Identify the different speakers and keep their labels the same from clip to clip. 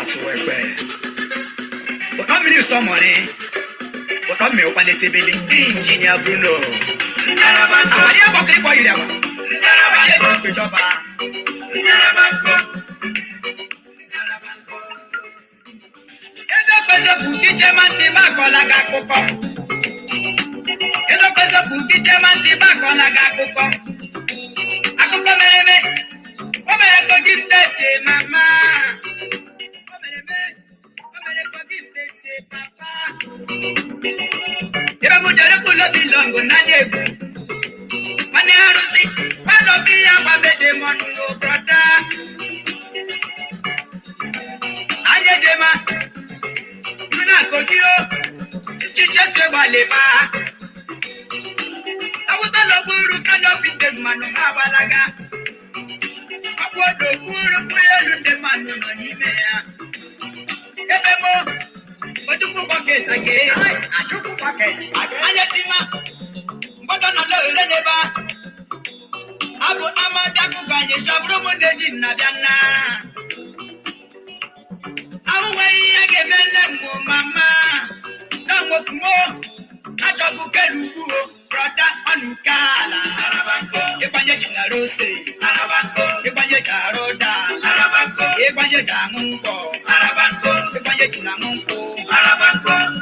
Speaker 1: Asụwekwe ụtọ mmiri ụsọ mọrị, ụtọ mmiri ụkwanetebele. Injinia Bruno àbàdí ẹ̀kọ́ kiri kọ́ yìí rẹ̀ wá ego ìjọba. Eziokwu eziokwu gị chema ntị m akọla gị akụkọ. Eziokwu eziokwu gị chema ntị m akọla gị akụkọ. Akụkọ mere eme, o mere Kogi Steeti mama. O mere eme, o mere Kogi Steeti papa. Ebe m jere kwulo bilọngụ na dị egwu. Nwanne arụsị, nwanne obi ya gbabeje m ọnụ brọda. Anyị ejema, nna Kogi o, nchiche si gbalịba. Awụsa n'okpuru canopy ndị mmanụ agbalaga. Ọkwụ okpuru ụgbọelu ndị mmanụ nọ n'ime ya. Ebe mụ, Ojukwu bucket ake.
Speaker 2: Achukwu bucket.
Speaker 1: Anya tima, mgbọdọ nọ n'ohere n'ebe a. Abụ ama bịakụkọ anyị chọbụrụ m na-eji nna bịa nna. Ahụ nweghị ihe ga-eme nne m mama. Na nwokumo, achọgbu kelu ugwu o, brọda ọnụ ala. Ịgbanye ji na rose, ịgbanye ji arụ ụda, ịgbanye ji aṅụ nkwọ, ịgbanye ji na aṅụ nkwụ,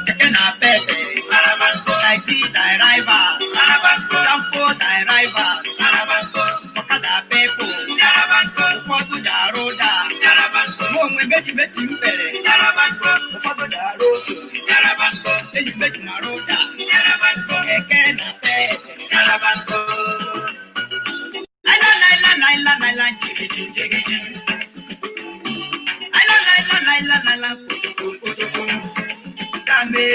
Speaker 1: keke na pepe, taxi drivers, danfo drivers, ọkada people, ụfọdụ ji arụ ụda, mụ onwe meji meti mpere, ụfọdụ ji arụ ose, enyi meji na arụ ụda, keke na pepe. Laila laila laila laila jigiji jigiji. Laila laila laila laila kotoko kotoko. Kame.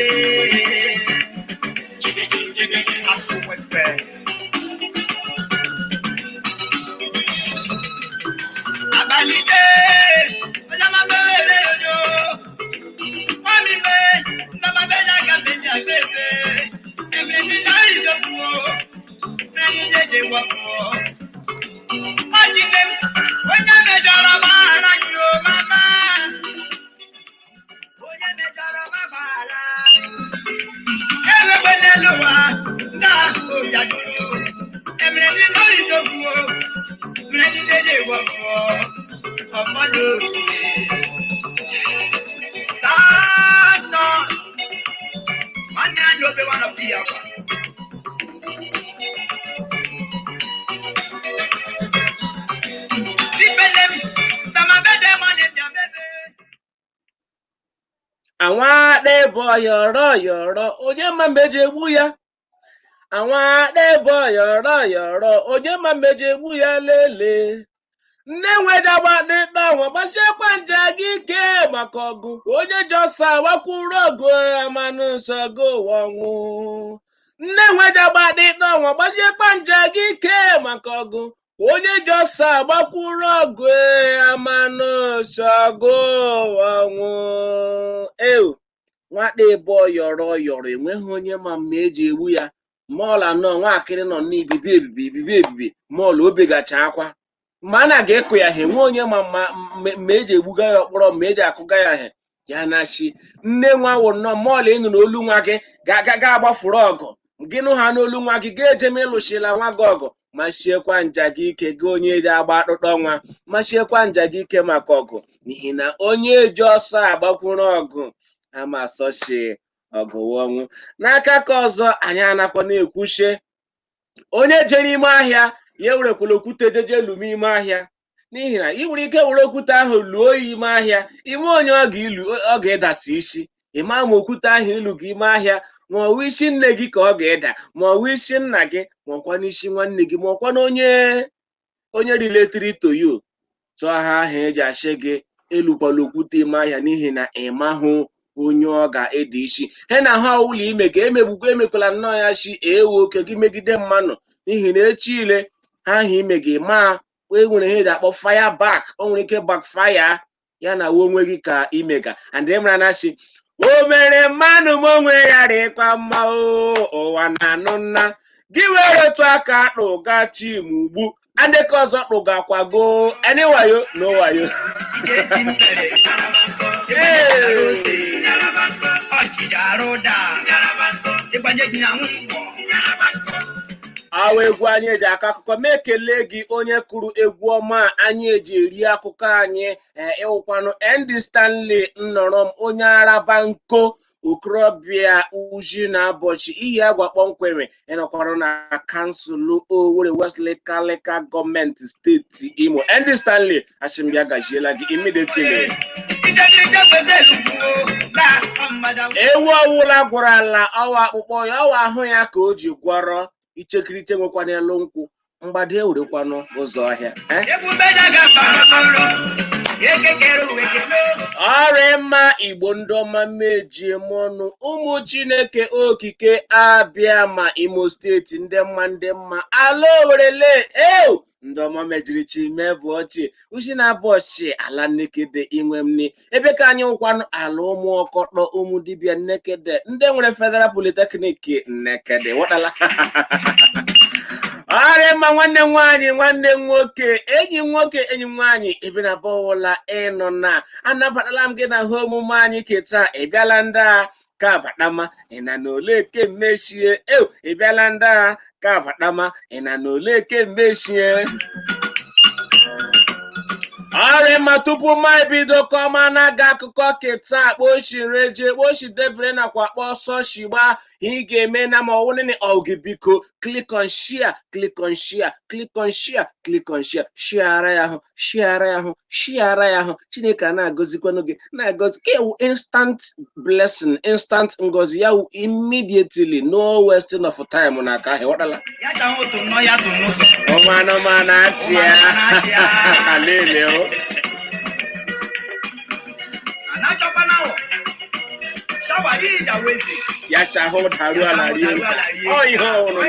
Speaker 1: Jigiji jigiji asụwepe. Abalị dee, onye ma mere ojo. Mami me, ndama be ya ga be ya bebe. Emre ni na ijoku o. Mre jeje wọpụ o. Ọchịke m, onye mejọrọ gbaghara gị o mama. Onye mejọrọ ma gbaghara. Ewekwela n'ụwa na ụbịajuru. Emere ndị lórí ìjọgbu o. Mere ndị jeje wọpụ o. Ọmọdé òkè. Santos. Nwanne ya n'obe one of the akwa. Dipele m, tamabede mọni bịa bebe.
Speaker 3: Àwọn adébọ̀ yọ̀rọ̀ yọ̀rọ̀, onye ma mgbe eji egbu ya. Àwọn adébọ̀ yọ̀rọ̀ yọ̀rọ̀, onye ma mgbe eji egbu ya lele. Nne nwedagba dịkpa nwa gbasiekwa nje gị ike maka ọgụ, onye ji ọsọ agbakwuru ọgụ amanụ nsọ gị ụwa ọnwụ. Nne nwedagba dịkpa nwa gbasiekwa nje gị ike maka ọgụ, onye ji ọsọ agbakwuru ọgụ amanụ nsọ gị ụwa ọnwụ. Ew, nwata ebe yọrọ yọrọ, enweghị onye ma mgbe eji egbu ya. Mọọlụ anọ nwaakịrị nọ n'ibibi ebibi ibibi ebibi mọọlụ obegacha akwa mgbe a na-aga ịkụ ya ha, enwe onye ma mgbe eji egbuga ya ọkpọrọ, mgbe eji akụga ya ha ya na shi nne nwa wụ nnọọ mọọlụ ịnụ n'olu nwa gị ga-aga ga agbafuru ọgụ gị nụ ha n'olu nwa gị ga-eje ma ịlụchila nwa gị ọgụ. Mashiekwa nja gị ike gị onye ji agba akpụkpọ nwa, mashiekwa nja gị ike maka ọgụ, n'ihi na onye ji ọsọ agbakwuru ọgụ ama asọchi ọgụ ọnwụ. N'aka ka ọzọ, anyị anakwa na-ekwuchie onye jere ime ahịa ya ewerekwala okwute jeje lume ime ahịa, n'ihi na ị nwere ike were okwute ahụ luo ya ime ahịa ime onye ọ ga-ilu ọ ga-edasi isi. Ịma ma okwute ahụ ilu gị ime ahịa, ma ọ wụ isi nne gị ka ọ ga-eda, ma ọ wụ isi nna gị, ma ọkwa n'isi nwanne gị, ma ọkwa na onye related to you. Tụọ ha ahụ eji asị gị elukwala okwute ime ahịa, n'ihi na ị mahụ onye ọ ga-ede isi he na ha ụlọ ime ka emegbukwa emekwala nnọọ ya chi ewu oke gị megide mmanụ, n'ihi na echi ile ha ahụ ime gị ma e nwere ihe eji akpọ fire back, o nwere ike backfire ya na onwe gị ka imega. And ịmara na si o mere mmanụ m onwe ya rịkwa mma o ụwa na-anụ nna gị were otu aka kpụga chim ugbu andịka ọzọ kpụgakwago any wayo no wayo.
Speaker 1: Ije mpere. Ịgbanye ose. Ọchịcha arụ ụda. Ịgbanye ji na nwụkwọ.
Speaker 3: Awa egwu anyị eji akọ akụkọ ma ekele gị, onye kụrụ egwu ọma a anyị eji eri akụkọ anyị. Ee, ịwụkwanụ Andy Stanley nnọrọ m, onye araba nko okorobịa uji na abọchị iyi agwa kpọmkwem, ịnọkwara na kansụl Owerri West Local Gọọmenti, steeti Imo. Andy Stanley, asịm ya gaziela gị immediately. Ewu ọwụla gwọrọ ala ọwa akpụkpọ ya, ọwa ahụ ya ka o ji gwọrọ ichekirite nwekwa n'elu nkwụ mgbado ewerekwanụ ụzọ ọhịa, eh? Ọrịa mma Igbo ndị ọma mejie m ọnụ, ụmụ Chineke okike abịa ma Imo steeti, ndị mma, ndị mma ala Owerele eo, ndị ọma mejiri chi mee bụ ọchị uchi na abọchị ala nnekede inwe mni ebe ka anyị nwụkwanụ ala ụmụ ọkọtọ, ụmụ dibịa nnekede, ndị nwere Federal Polytechnic Nnekede wọtala. Ọrịa mma, nwanne m nwaanyị, nwanne m nwoke, enyi m nwoke, enyi m nwaanyị, ebe na bọwụla ịnọ na anabatala m gị na ha omume anyị keta. Ị bịala ndị a ka abatama ị na na ole ke mmechie eo. Ị bịala ndị a ka abatama ị na na ole ke mmechie. Ọrịa mma, tupu ma ebido kọma na-aga akụkọ keta, kpochireje kpochidebere nakwa kpọsọ shigba ị ga-eme na ma ọwụnịnị ọgị, biko click on share, click on share, click on share, click on share, share ya hụ, share ya hụ, share ya hụ. Chineke a na-agọzikwanụ gị, na-agọzi ka ewu instant blessing, instant ngozi ya wụ immediately, no wasting of time na aka ahụ ịghọtala. Ọmanụmanụ achịa lele o. Ya shahụ daru ala rie ọ ihe ọhụrụ.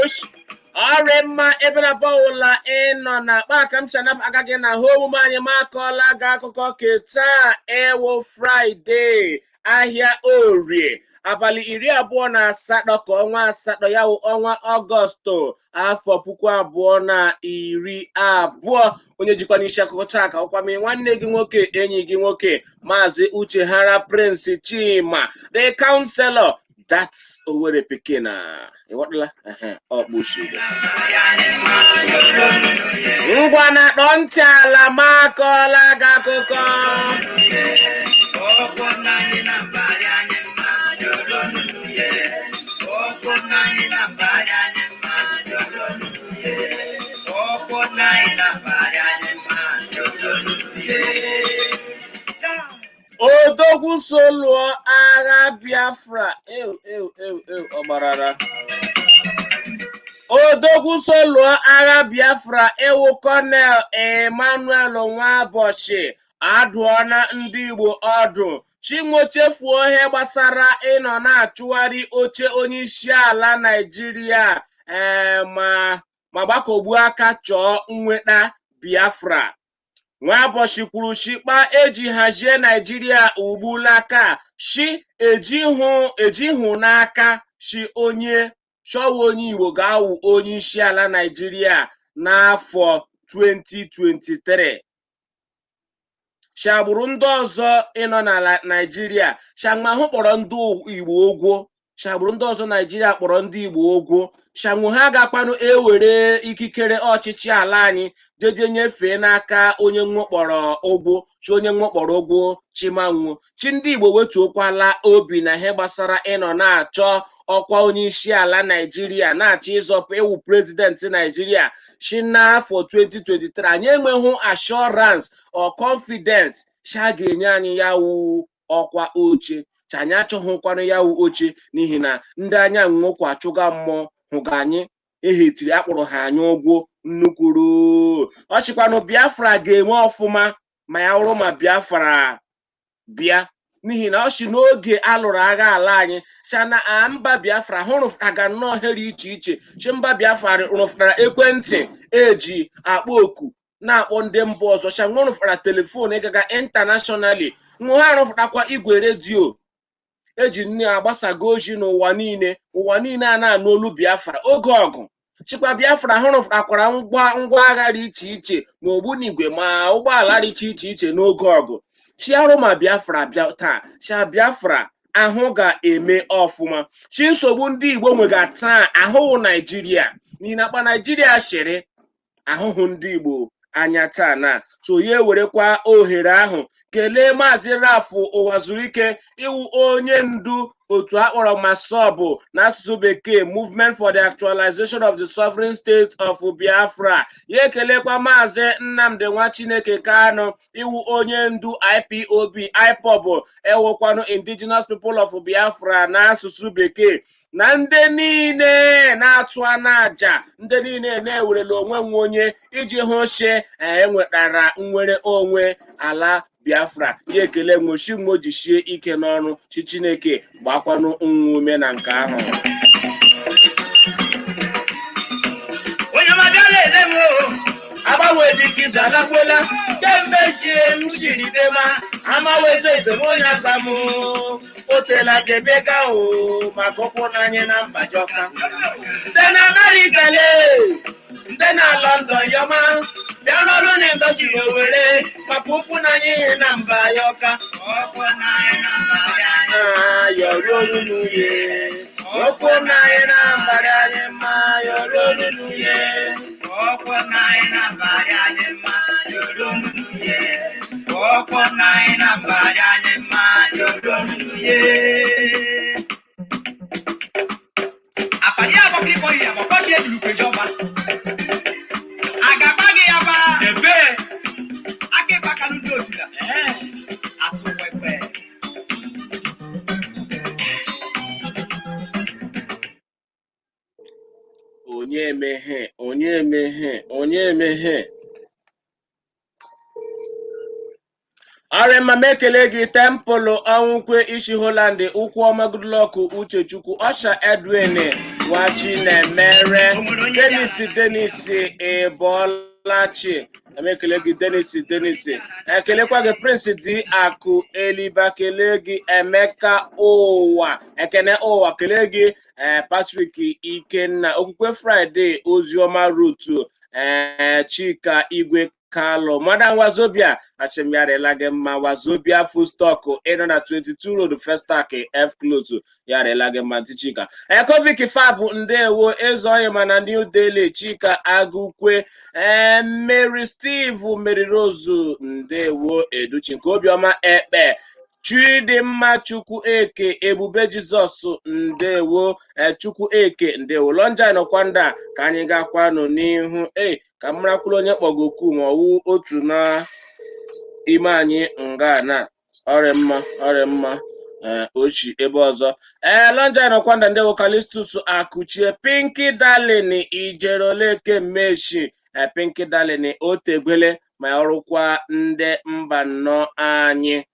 Speaker 3: Oshi ọrịa mma, ebe na bọwụla ịnọ na akpa aka m chanap aka gị na ha omume anyị ma akọọla gị akụkọ keta. Ewo Fraịde, ahịa Orie, abalị 28 ka ọnwa asatọ, ya wụ ọnwa Ọgọstụ, afọ 2020. Onye jikwa n'isi akụkọ taa ka ọkwame nwanne gị nwoke, enyi gị nwoke, Maazị Uche Hara Prince Chima, the counselor, that's Owerri Pikin. Ịghọtala? Ehe, ọkpụshiri ngwa na kpọ ntị ala ma akọọla gị akụkọ. Odogwu so lụọ agha Biafra. Ew, ew, ew, ew, ọgbarara. Odogwu so lụọ agha Biafra ewu Kọnel Emmanuel Nwabọchị adụọna ndị Igbo ọdụ chinwo chefuo ihe gbasara ịnọ na-achụgharị oche onyeisi ala Naịjirịa, ee, ma gbakọgbuo aka chọọ nnweta Biafra. Nwabọchị kwuru shikpa eji hazie Naijiria ugbulaka shi ejihụ n'aka shi onye chọwa onye Igbo ga-awụ onye isi ala Naijiria n'afọ 2023, shagburu ndị ọzọ ịnọ na Naijiria shagmahụ kpọrọ ndị Igbo ụgwọ, shagburu ndị ọzọ Naijiria kpọrọ ndị Igbo ụgwọ, shanwu ha gakwanụ ewere ikikere ọchịchị ala anyị jeje nyefee n'aka onye nwokpọrọ ụgwọ, chi onye nwokpọrọ ụgwọ chimanwụ chi. Ndị Igbo wetuokwala obi na ihe gbasara ịnọ na-achọ ọkwa onye isi ala Naijiria, na-achọ ịzọpụ ịwụ prezidenti Naijiria, chi n'afọ 2023 anyị enweghị assurance or confidence sha ga-enye anyị ya wụ ọkwa oche, cha anyị achọghịkwanụ ya wụ oche, n'ihi na ndị anya nwokwa achụga mmụọ hụga anyị ehetiri akpọrọ ha anya ụgwọ nnukwuru. Ọ sịkwanụ Biafra ga-enwe ọfụma ma ya wụrụ ma Biafra bịa, n'ihi na ọ sị n'oge alụrụ agha ala anyị chana mba Biafra hụrụ aga nnọọ here iche iche, chi mba Biafra rụfụtara ekwentị eji akpọ oku na-akpọ ndị mba ọzọ, chanwe rụfụtara telefon ịgaga internationally, nwe ha rụfụtakwa igwe redio eji nne agbasago ozi n'ụwa niile, ụwa niile a na-anụ olu Biafra oge ọgụ. Chịkwa Biafra hụrụ akwara ngwa agha dị iche iche, ma ogbunigwe ma ụgbọala dị iche iche iche n'oge ọgụ. Chiarụ ma Biafra bịa taa, chia Biafra ahụ ga-eme ọfụma. Chi nsogbu ndị Igbo nwega taa ahụhụ Naijiria, n'ihi na akpa Naijiria shiri ahụhụ ndị Igbo anya taa. Na so ya ewerekwa ohere ahụ kelee Maazị Ralph Ụwazuruike, iwu onye ndu otu akpọrọ MASSOB n'asụsụ bekee, Movement for the Actualization of the Sovereign State of Biafra. Ya ekelekwa Maazị Nnamdi Nwa Chineke Kanu, iwu onye ndu IPOB, IPOB, ewekwanụ Indigenous People of Biafra n'asụsụ bekee, na ndị niile na-atụ aja, ndị niile na-ewerela onwe nwe onye iji hụ chi enwetara nnwere onwe ala Biafra. Ya ekele nwochi jisie ike n'ọrụ chi. Chineke gbakwanụ nwa ume na nke ahụ.
Speaker 1: Onye ọma bịa lele m o.
Speaker 3: Agbanwe dịka izu alakpuola kemgbe shie m shiri dema amaweze eze m onye asam o tela kemeka o maka ụkwụ n'anya na mba jọka. Ndị na Amerịka le, ndị na London, yọma bịa n'ọrụ na ndọsiri Owere maka ụkwụ n'anya na mba yọka.
Speaker 1: Ọkwụ n'anya na mbara anyị.
Speaker 3: Yọrọ olu n'uye ụkwụ n'anya na mbara anyị mma, yọrọ olu n'uye.
Speaker 1: Ọkwụ n'anya na mbara anyị mma, yọrọ n'uye. Ọkwụ n'anya na mbara anyị mma, yọrọ n'uye. Àpàdé àbọ̀kìrìkọ̀ yìí àbọ̀kọ́ ṣe lùpẹ̀jọba. Àgàbá gị ya ba.
Speaker 3: Ebe
Speaker 1: Aka ịkpakalụ ndị otu ya. Asụkwekwe.
Speaker 3: Onye emeghe, onye emeghe, onye emeghe. Ọrịa mma m ekele gị. Tempụlụ ọnwụkwe isi Holand, ụkwụ ọma, Goodluck Uchechukwu, Ọsha Edwin Nwachinemere, Denis Denis Ịbọlachi, emekele gị Denis Denis, ekelekwa gị Prince D Akụ Eliba, kelee gị Emeka Ụwa, Ekene Ụwa, kelee gị Patrick Ikenna, Okwukwe Friday, Oziọma Rutu, Chika Igwe Kalụ, Madam Wazobia, asị m ya rịla gị mma. Wazobia Foodstock ịnọ na 22 Road, First Park F Close, ya rịla gị mma. Ntị Chika Ekovik Fab, ndewo. Eze Oyima na New Daily, Chika Agụkwe, ee Mary Steve, Mary Rose, ndewo. Educhi nke Obiọma Ekpe, Chidimma Chukwu Eke, Ebube Jizọs, ndewo. Chukwu Eke, ndewo. Lonjin Kwanda, ka anyị gakwanụ n'ihu. Ee, ka m marakwuru onye kpọgoku ma ọwụ otu na ime anyị nga na ọrịa mma, ọrịa mma. Ee, ochi ebe ọzọ. Ee, Lonjin Kwanda, ndewo. Kalistus Akụchie, Pinky Darlin, Ijeroleke Meshi, ee Pinky Darlin otegwele ma ọrụkwa ndị mba nnọọ anyị,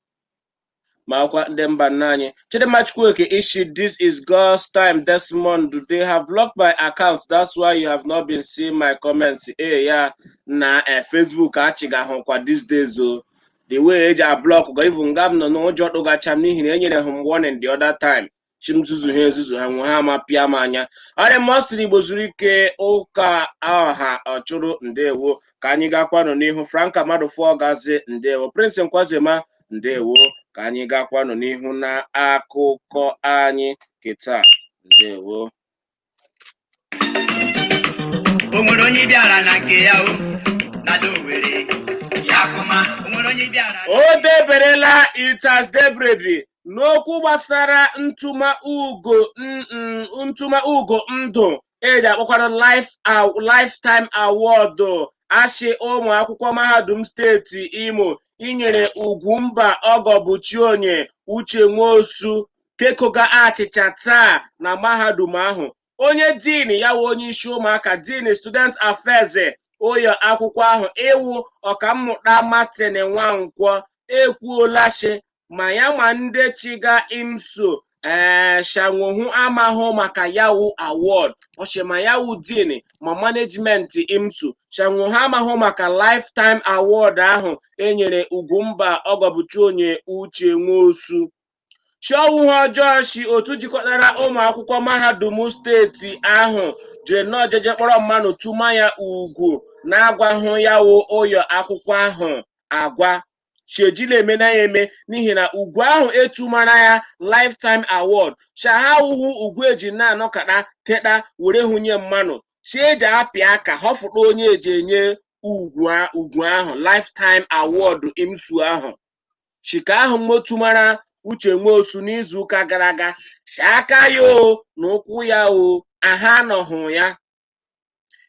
Speaker 3: ma ọkwa ndị mba nna anyị. Chidimma Chukwueke ishi, "This is God's time, Desmond. They have blocked my account, that's why you have not been seeing my comments." Ee, ya na Facebook achịgahụkwa these days o, the way eji ablock ga even nga m nọ n'ụjọ tụgacha m, n'ihi na enyere ha m warning the other time. Chi m zuzu ha ezuzu ha nwe ha ama pịa m anya. Ọrịa mọsịrị Igbo zuru ike ụka ọha ọchụrụ, ndewo. Ka anyị gakwanụ n'ihu. Franka mmadụ fụọ gazi, ndewo. Prince Nkwazema, ndewo. Ka anyị gakwanụ n'ihu na akụkọ anyị kịta, ndewo.
Speaker 1: O nwere onye bịara na nke ya o dada Owere ya kụma. O nwere onye bịara.
Speaker 3: O deberela, it has debredi n'okwu gbasara ntụma ugo ntụma ugo ndụ eji akpọkwara lifetime award. Ashị ụmụ akwụkwọ mahadum steeti Imo inyere Ugwumba Ọgọbụchionye Uche Nwosu kekoga achịcha taa na mahadum ahụ. Onye dean ya wụ onye isi ụmụaka, dean student affairs ụlọ akwụkwọ ahụ, ịwụ Ọkammụta Martin Nwankwọ, ekwuola sị ma ya ma ndị chiga IMSU ee shanwohu amahụ maka yawu award. Ọsị ma yawu dean ma management IMSU shanwohu amahụ maka lifetime award ahụ enyere Ugwumba Ọgọbụchionye Uche Nwosu. Chiọwụ ha ọjọọ si otu jikọtara ụmụ akwụkwọ mahadum steeti ahụ jiri nnọọ jeje kpọrọ mmanụ tụma ya ugwu na-agwahụ ya wụ ụyọ akwụkwọ ahụ agwa chiejila eme na ya eme, n'ihi na ugwu ahụ etumara ya lifetime award shaha awụhụ ugwu eji na-anọkata teta were hụnye mmanụ si eji apị aka họfụta onye eji enye ugwu ahụ lifetime award IMSU ahụ. Chika ahụ motumara Uche Nwosu n'izu ụka gara aga si aka ya o na ụkwụ ya o aha anọghị ya,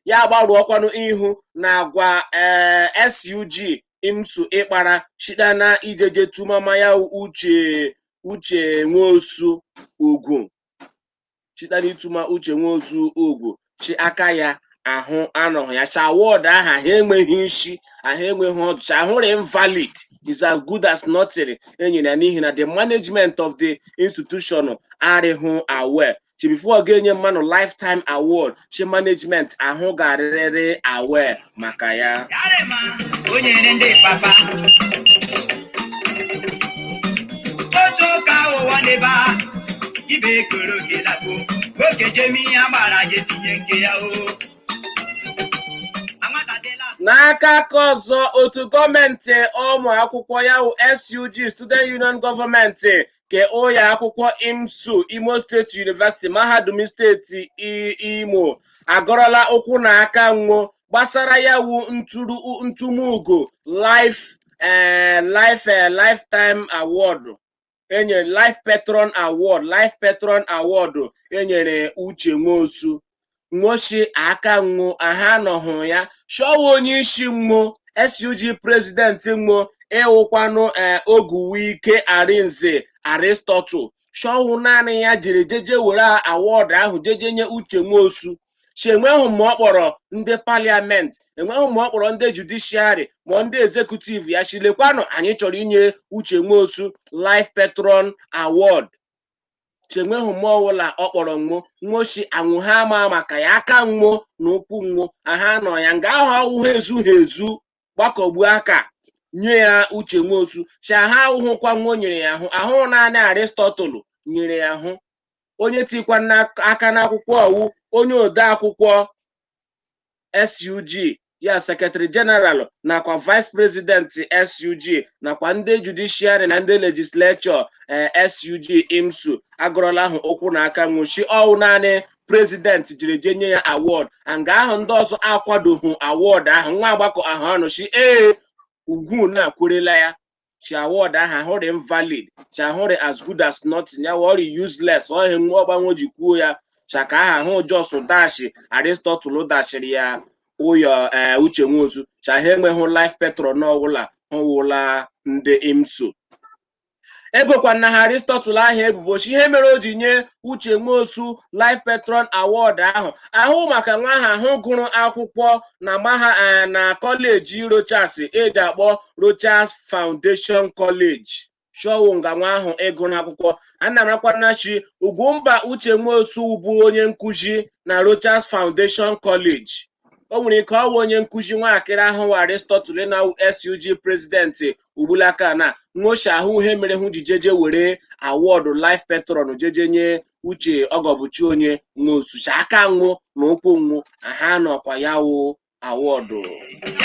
Speaker 3: ya gbarụọkwanụ ihu na agwa ee SUG IMSU ịkpara shita na ijeje tumama ya Uche Nwosu ugwu, shita na ituma Uche Nwosu ugwu chi aka ya ahụ anọghị ya. Shi award ahụ ha enweghị isi, ahụ enweghị ọdụ, shi ahụrụ invalid, is as good as nothing enyere ya, n'ihi na the management of the institution arịhụ aware. Chi before ga-enye mmanụ lifetime award, chi management ahụ ga-arịrịrị aware maka ya.
Speaker 1: Yarema, onye ndị papa. Otu ụka ụwa n'ebe a, ibe ekoro gị lakpo, oge jemi ya gbara je tinye nke ya o. Amatadịla.
Speaker 3: N'aka aka ọzọ, otu gọọmenti ụmụ akwụkwọ ya wụ SUG, Student Union Gọọmenti ke ụlọ akwụkwọ IMSU, Imo State University, mahadum steeti Imo, agọrọla ụkwụ na aka nwo gbasara ya wu ntụrụ ntụmugo life life lifetime award enyere, life patron award, life patron award enyere Uche Nwosu. Nwoshi aka nwo aha anọghị ya shọwa onye isi nwo SUG president nwo ịwụkwanụ Oguwike Arinze Aristotle shọwụ naanị ya jiri jeje were award ahụ jeje nye Uche Nwosu. Si enweghị mgbe ọ kpọrọ ndị parliament, enweghị mgbe ọ kpọrọ ndị judiciary ma ndị executive ya chilekwanụ anyị chọrọ inye Uche Nwosu life patron award. Si enweghị mgbe ọbụla ọ kpọrọ nwo nwoshi anwụ ha ama maka ya, aka nwo na ụkwụ nwo aha nọ ya nga ahụ awụghị ezughị ezu gbakọgbuo aka nye ya Uche Nwosu. Si aha ahụhụkwa nwo nyere ya ahụ ahụ naanị Aristotle nyere ya ahụ, onye tikwa aka n'akwụkwọ ọwụ onye ode akwụkwọ SUG ya, secretary general nakwa vice president SUG nakwa ndị judiciary na ndị legislature SUG IMSU agụrụla ahụ okwu na aka nwụchi ọwụ naanị president jiri je nye ya award nga ahụ, ndị ọzọ akwadoghị award ahụ. Nwa agbakọ ahụ ọnụ chi ee ugwu na-akwerela ya chi award ahụ ahụrị invalid, chi ahụrị as good as nothing, ya wọrị useless ọhịa nwa ọgbanwe ji kwuo ya chaka aha ahụ jos dashi Aristotle dashiri ya ụyọ ee Uche Nwosu cha ha enweghị life patron ọbụla hụwụla ndị IMSU ebokwa na ha Aristotle ahụ ebubo chi ihe mere o ji nye Uche Nwosu life patron award ahụ ahụ maka nwa ahụ ahụ gụrụ akwụkwọ na maha na kọleji Rochas eji akpọ Rochas Foundation College shọwụ nga nwa ahụ ịgụrụ akwụkwọ a na-amakwana chi Ugwumba Uche Nwosu bụ onye nkụzi na Rochas Foundation College. O nwere ike ọwụ onye nkụzi nwaakịrị ahụ Aristotle na SUG president ugbulaka na nwochi ahụ ihe mere hụ ji jeje were award life patron jeje nye Uche Ọgọbụchi onye Nwosu chi aka nwụ na ụkwụ nwụ aha nọkwa ya wụ award.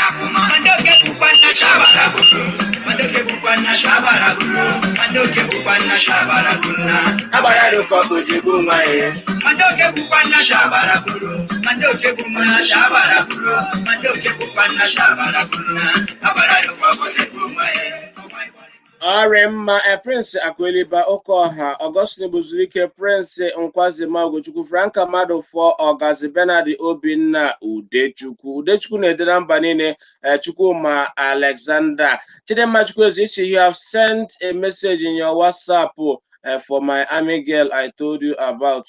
Speaker 1: Mandoke bukwa na shabara buru. Mandoke bukwa na shabara buru. Mandoke bukwa na shabara buru.
Speaker 3: Agbara dịka ojegbu nwa ya.
Speaker 1: Mandoke bukwa na shabara buru. Mandoke bukwa na shabara buru. Mandoke bukwa na shabara buru. Abara dịka ojegbu nwa ya.
Speaker 3: Ọrịa mma Prince Akweliba Okeọha Augustine Buzurike Prince Nkwazima Ugochukwu Franka Mmadụ Fọ Ọgazi Bernard Obinna Udechukwu Udechukwu na-ede na mba niile, Chukwuma Alexander Chidimma Chukwueze isi you have sent a message in your WhatsApp for my army girl I told you about.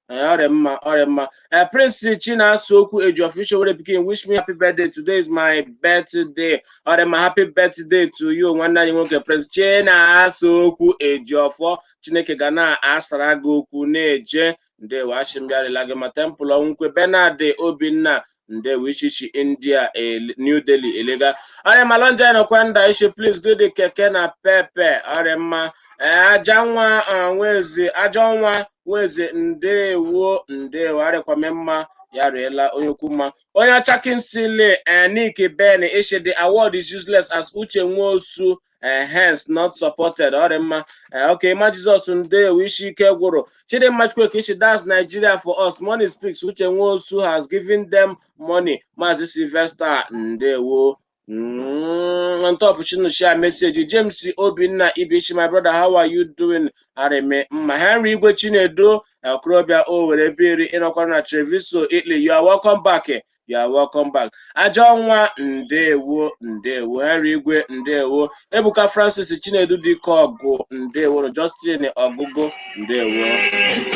Speaker 3: Ọrịa mma, ọrịa mma. Prince Chinasa Okwu Eji official were pikin wish me happy birthday, today is my birthday. Ọrịa mma, happy birthday to you, nwanne anyị nwoke Prince Chinasa Okwu Ejiọfọ. Chineke ga na-asara gị okwu na-eje ndewo ashị mbịarịla gị ma Temple Ọnwụkwe Bernard Obinna. Ndewo ishishi India, New Delhi elega. Ọrịa malonja nọkwa nda ishi, please greet the keke na pepe. Ọrịa mma. Ee, aja nwa nweze, ajọ nwa nweze, ndewo, ndewo, arịkwame mma ya riela onye ukwu mma. Onye ọcha Kingsley Nick Ben ishi, the award is useless as Uche Nwosu, hence not supported. Ọ dị mma. Okay, ma Jizọs, ndewo, isi ike gwụrụ. Chidimma Chukwueke ishi, that's Nigeria for us, money speaks. Uche Nwosu has given them money. Maazị Sylvester, ndewo. On top Chinu share message. James Obinna Ibishi, my brother, how are you doing? Areme mma. Henry Igwe Chinedu okorobịa o were biri ịnọkwa na Treviso, Italy. You are welcome back. You are welcome back. Ajọ nwa, ndewo, ndewo. Henry Igwe, ndewo. Ebuka Francis Chinedu Dike ọgụ, ndewo. Justin Ọgụgụ, ndewo.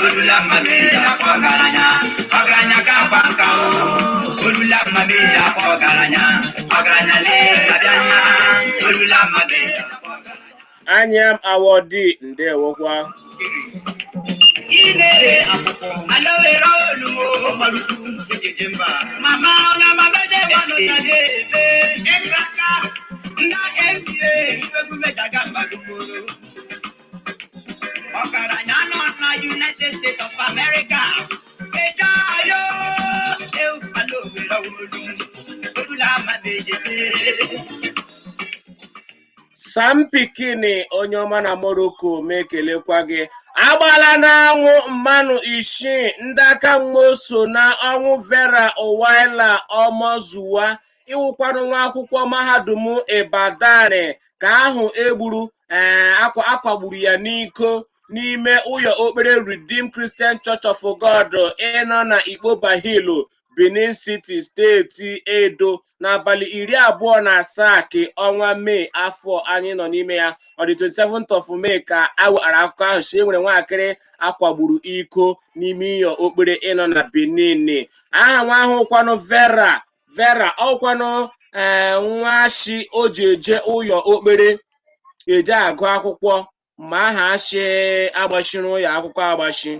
Speaker 1: Olula mmameji akwa ọgaranya, ọgaranya ka akwa nka o. Olula mmameji akwa ọgaranya, ọgaranya lee abịa. Olula mmameji akwa ọgaranya.
Speaker 3: Anyam Awọdi, ndewokwa.
Speaker 1: Ine akwụkwọ alowere olumo ọgbarutu ejeje mba. Mama na mama je wano tade ebe ekraka nda NBA egwu mejaga mba gbugboro. Ọgaranya nọ na United States of America. Eja ayo eu alowere olu olula mabejebe.
Speaker 3: Sam Pikini, onye ọma na Morocco, ma ekelekwa gị. Agbala n'anwụ mmanụ isii ndị aka nwa so na ọnwụ Vera Uwaila Ọmọzuwa, ịwụkwanụ nwa akwụkwọ mahadum Ibadan ka ahụ egburu, ee, akwa akwagburu ya n'iko n'ime ụlọ okpere Redeemed Christian Church of God ịnọ na Ikpoba Hill, Benin City, steeti Edo, n'abalị 27 ke ọnwa Mee afọ anyị nọ n'ime ya. Ọ dị 27th of May ka a wetara akụkọ ahụ si enwere nwaakịrị akwagburu iko n'ime iyo okpere ịnọ na Benin. Aha nwa ahụ kwanụ Vera, Vera ọkwanụ, ee, nwa shi o ji eje ụyọ okpere eje agụ akwụkwọ ma aha ashị agbachiri ụyọ akwụkwọ agbachi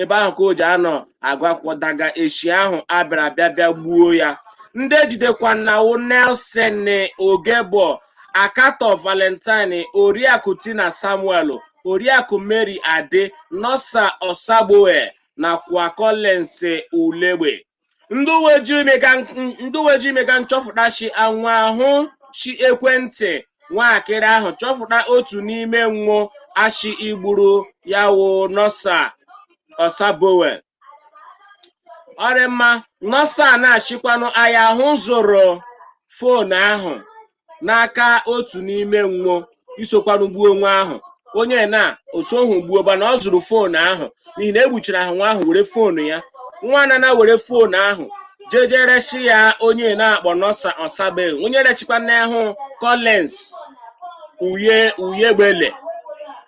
Speaker 3: ebe ahụ ka o ji anọ agụ akwụkwọ daga echi ahụ abịara bịa bịa gbuo ya. Ndị ejidekwa nawo Nelson Ogebo, Akato Valentine, Oriakụ Tina Samuel, Oriakụ Mary Ade, Nosa Osagboe nakwa Collins Ulegbe. Ndị uwe ojii mega nchọpụta shi anwụ ahụ shi ekwentị nwaakịrị ahụ chọpụta otu n'ime nwụ ashi igburu ya wụ Nosa Osabowe. Ọrịmma Nosa na-achịkwanụ aya ahụ zụrụ phone ahụ n'aka otu n'ime nwụ isokwanụ gbuo nwa ahụ. Onye na osoghụ gbuo mana ọ zụrụ phone ahụ n'ihi na egbuchara ahụ nwa ahụ were phone ya. Nwa nana were phone ahụ jeje resi ya onye na-akpọ Nosa Osabe, onye rechikwa n'ahụ Collins Uye Uyegbele.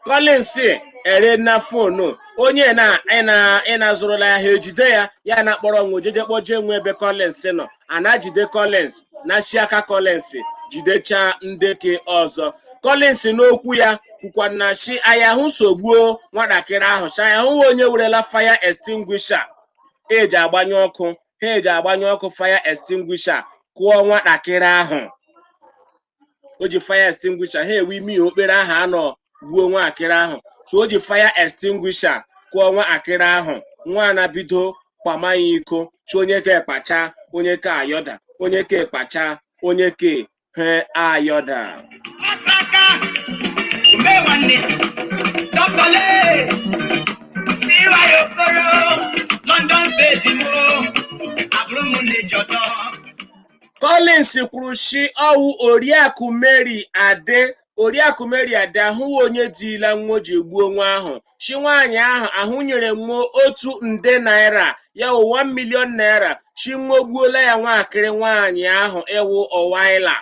Speaker 3: Collins ere na phone onye na ị na-azụrụla ya, ha ejide ya, ya na akpọrọ nwe jeje kpọjee nwe ebe Collins nọ. Ana jide Collins na chi aka Collins jidechaa ndeke ọzọ. Collins n'okwu ya kwukwa na shi ayahụ sogbuo nwatakịrị ahụ, shi ayahụ onye werela fire extinguisher eji agbanye ọkụ, ha eji agbanye ọkụ, fire extinguisher, kụọ nwatakịrị ahụ. O ji fire extinguisher ha ewe ime okpere ahụ anọ gbuo nwaakịrị ahụ. So o ji fire extinguisher kụọ nwaakịrị ahụ. Nwa na bido kwama ya iko chi onye ka ekpacha, onye ka ayọda, onye ka ekpacha, onye ka he ayọda.
Speaker 1: Aka ume nwanne dọkịta CY Okoro, London base mo abụrụ m na-ejọtọ.
Speaker 3: Collins kwuru shi ọwụ Oriakụ Mary Ade, Oriakụ Mary Ade ahụghị onye dila nwa o ji gbuo nwa ahụ. Shi nwaanyị ahụ ahụ nyere nwa ₦1 nde, ya wụ 1 million naira. Shi nwa gbuola ya nwaakịrị nwaanyị ahụ ịwụ ọwaila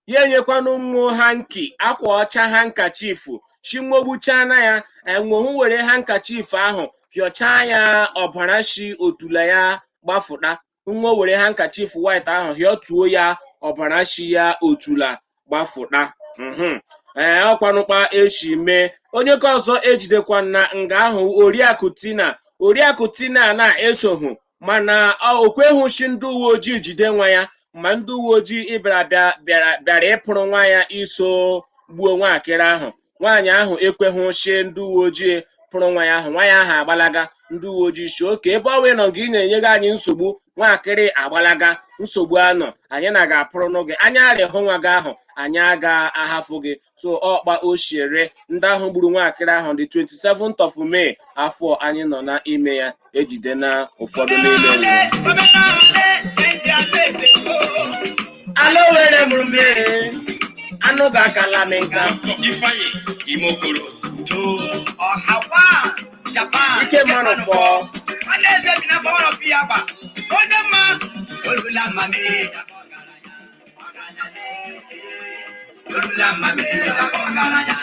Speaker 3: ya, enyekwanụ mmụọ hanky, akwa ọcha, handkerchief. Shi nwa gbuchana ya, enwe were handkerchief ahụ hịọchaa ya ọbara shi otula ya gbafụta. Nwa were handkerchief white ahụ hịọtuo ya ọbara shi ya otula gbafụta. Ee, ọkwanụkpa eshi mee onye ka ọzọ ejidekwa na nga ahụ, Oriakụ Tina, Oriakụ Tina na-esoghụ Mana o kweghụchi ndị uwe ojii jide nwa ya. Ma ndị uwe ojii ịbịara bịa bịara bịara ịpụrụ nwa ya iso gbuo nwaakịrị ahụ. Nwaanyị ahụ ekweghụchi ndị uwe ojii pụrụ nwa ya ahụ. Nwa ya ahụ agbalaga. Ndị uwe ojii si oke ebe ọ wee nọ gị na-enyego anyị nsogbu. Nwaakịrị agbalaga, nsogbu anọ anyị na ga-apụrụ n'oge anyị arịa hụ nwa gị ahụ, anyị aga ahafụ gị. So ọkpa oshiere ndị ahụ gburu nwaakịrị ahụ dị 27th of May afọ anyị nọ n'ime ya, ejide na ụfọdụ n'ime ha. Ala were mụrụ mee anụ ga-akala m nka.
Speaker 2: Dr. Ifeanyi Imokoro.
Speaker 1: Ọhawa Japan.
Speaker 3: Ike mmanụ fọọ.
Speaker 1: Nwanne eze bi na fọwọ́rọ̀ fi àgbà. Onye mma olula mami. Olula mami ọgaranya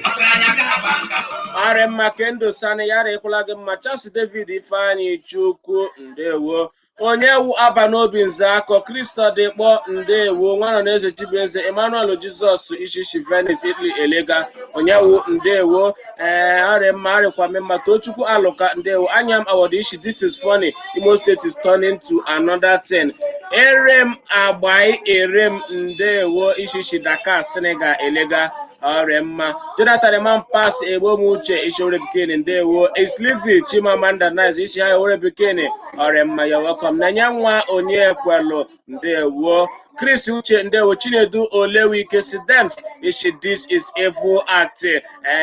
Speaker 1: ọgaranya ga-agba nka.
Speaker 3: Arị mma kendo sani yara ịkwụla gị mma. Charles David Ifeanyi Chukwu, ndewo. Onye wu aba n'obi nze akọ Kristo dịkpọ, ndewo. Nwanọ na eze Chibueze Emmanuel Jizọs Ishishi Venice Italy Elega onye wu, ndewo. Ee, arị mma, arịkwa m mma. Tochukwu Alụka, ndewo. Anya m awọdụ ishi. This is funny. Imo State is turning to another thing. Ere m agbai ere m, ndewo. Ishishi Dakar Senegal Elega, ọrịa mma. Jonathan Mampas Egbomuche Ishore Bikini, ndewo. Islizi Chimamanda Nice Ishi ha Owere Bikini, ọrịa mma, you're welcome. Nanya nwa onye kwelu, ndewo. Chris Uche, ndewo. Chinedu Olewike Sidems Ishi, this is evil act.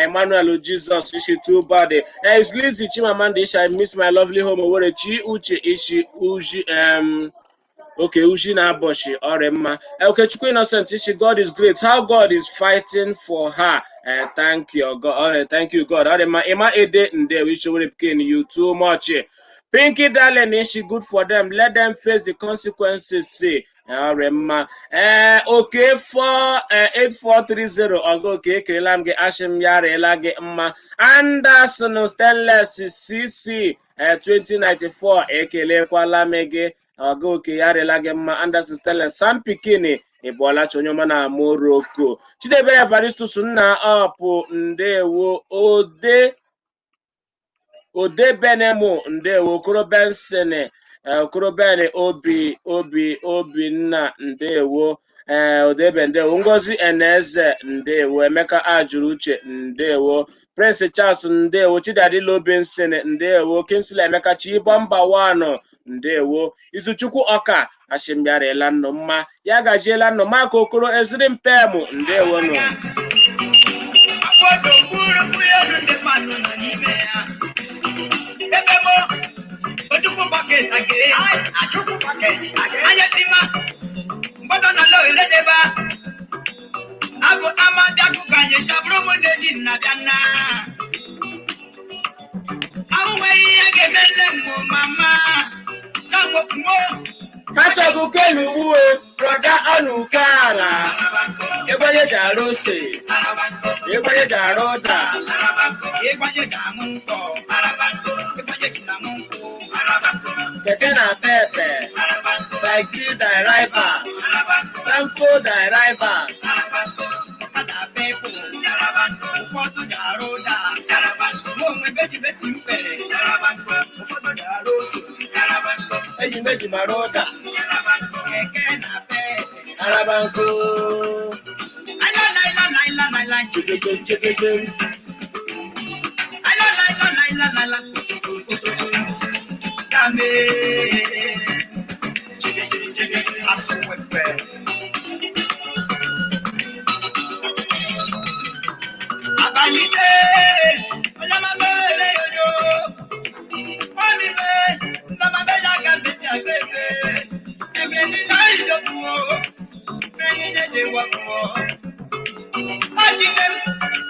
Speaker 3: Emmanuel Jesus Ishi, too bad. Islizi Chimamanda Ishi, I miss my lovely home Owere. Chi Uche Ishi Uji okay, Uji na Aboshi, ọrịa mma. Okechukwu Innocent Ishi, God is great. How God is fighting for her. Thank you, God. Thank you, God. Ọrịa mma. Emma Ede, ndewo. Ishowere Pikin, you too much. Pinky Darling Ishi, good for them. Let them face the consequences. See. Ọrịa mma. Okay, 4 8430. Ọgụ oke ekelela m gị. Ashị m ya rịela gị mma. Anderson Stainless CC 2094 ekelekwala m gị. Ọga oke ya rịla gị mma. Anderson Stanley Sam Pikini, ị bụọla chi onye ọma na Morocco. Chidebere Evaristus nna ọpụ, ndewo. Ode Ode Benemu, ndewo. Okoro Benson, Okoro Ben Obi Obi Obinna, ndewo. Ee, Odebe, ndewo. Ngozi Eneze, ndewo. Emeka Ajụrụ Uche, ndewo. Prince Charles, ndewo. Chidadilo Benson, ndewo. Kingsley Emeka Chibomba wano, ndewo. Izuchukwu Ọka ashịmbịarịla nnụ mma, ya gajiela nnụ maka Okoro eziri mpemụ, ndewo nụ.
Speaker 1: Agbọdọ gburu elu ndị mmanụ nọ n'ime ya. Ebe mo Ojukwu bucket age. Achukwu bucket age. Anya tima. Mgbọdọ na lọ iledeba. Abụ ama bịakụ ka anyị chabụrụ m na-eji nna bịa nna. Ahụ nwere ihe ga-emele mụ mama. Na nwokumo.
Speaker 3: Ha chọgụ kelu uwe brọda ọnụ ala ịgbanye ji arụ ose, ịgbanye ji arụ ụda.
Speaker 1: Ịgbanye ga-aṅụ nkwọ. Ịgbanye ga-aṅụ nkwụ.
Speaker 3: Keke na pepe, taxi drivers, tempo drivers.
Speaker 1: Ọkada pepụ. Ụfọdụ ga-arụ ụda. Mụ onwe beji beti mkpere. Ụfọdụ ga-arụ ose.
Speaker 3: Eji meji mara ụda.
Speaker 1: Keke na pepe.
Speaker 3: Araba nkụ.
Speaker 1: Laila laila laila laila.
Speaker 3: Chekeche chekeche.
Speaker 1: Laila laila laila laila. Kame. Chige chige chige. Asụ wepe. Abalị onye ma mere yoyo. Mami me, ndama be ya ga be ya bebe. Emre ni na ijoku o. Emre ni jeje waku o. Ọchịche m,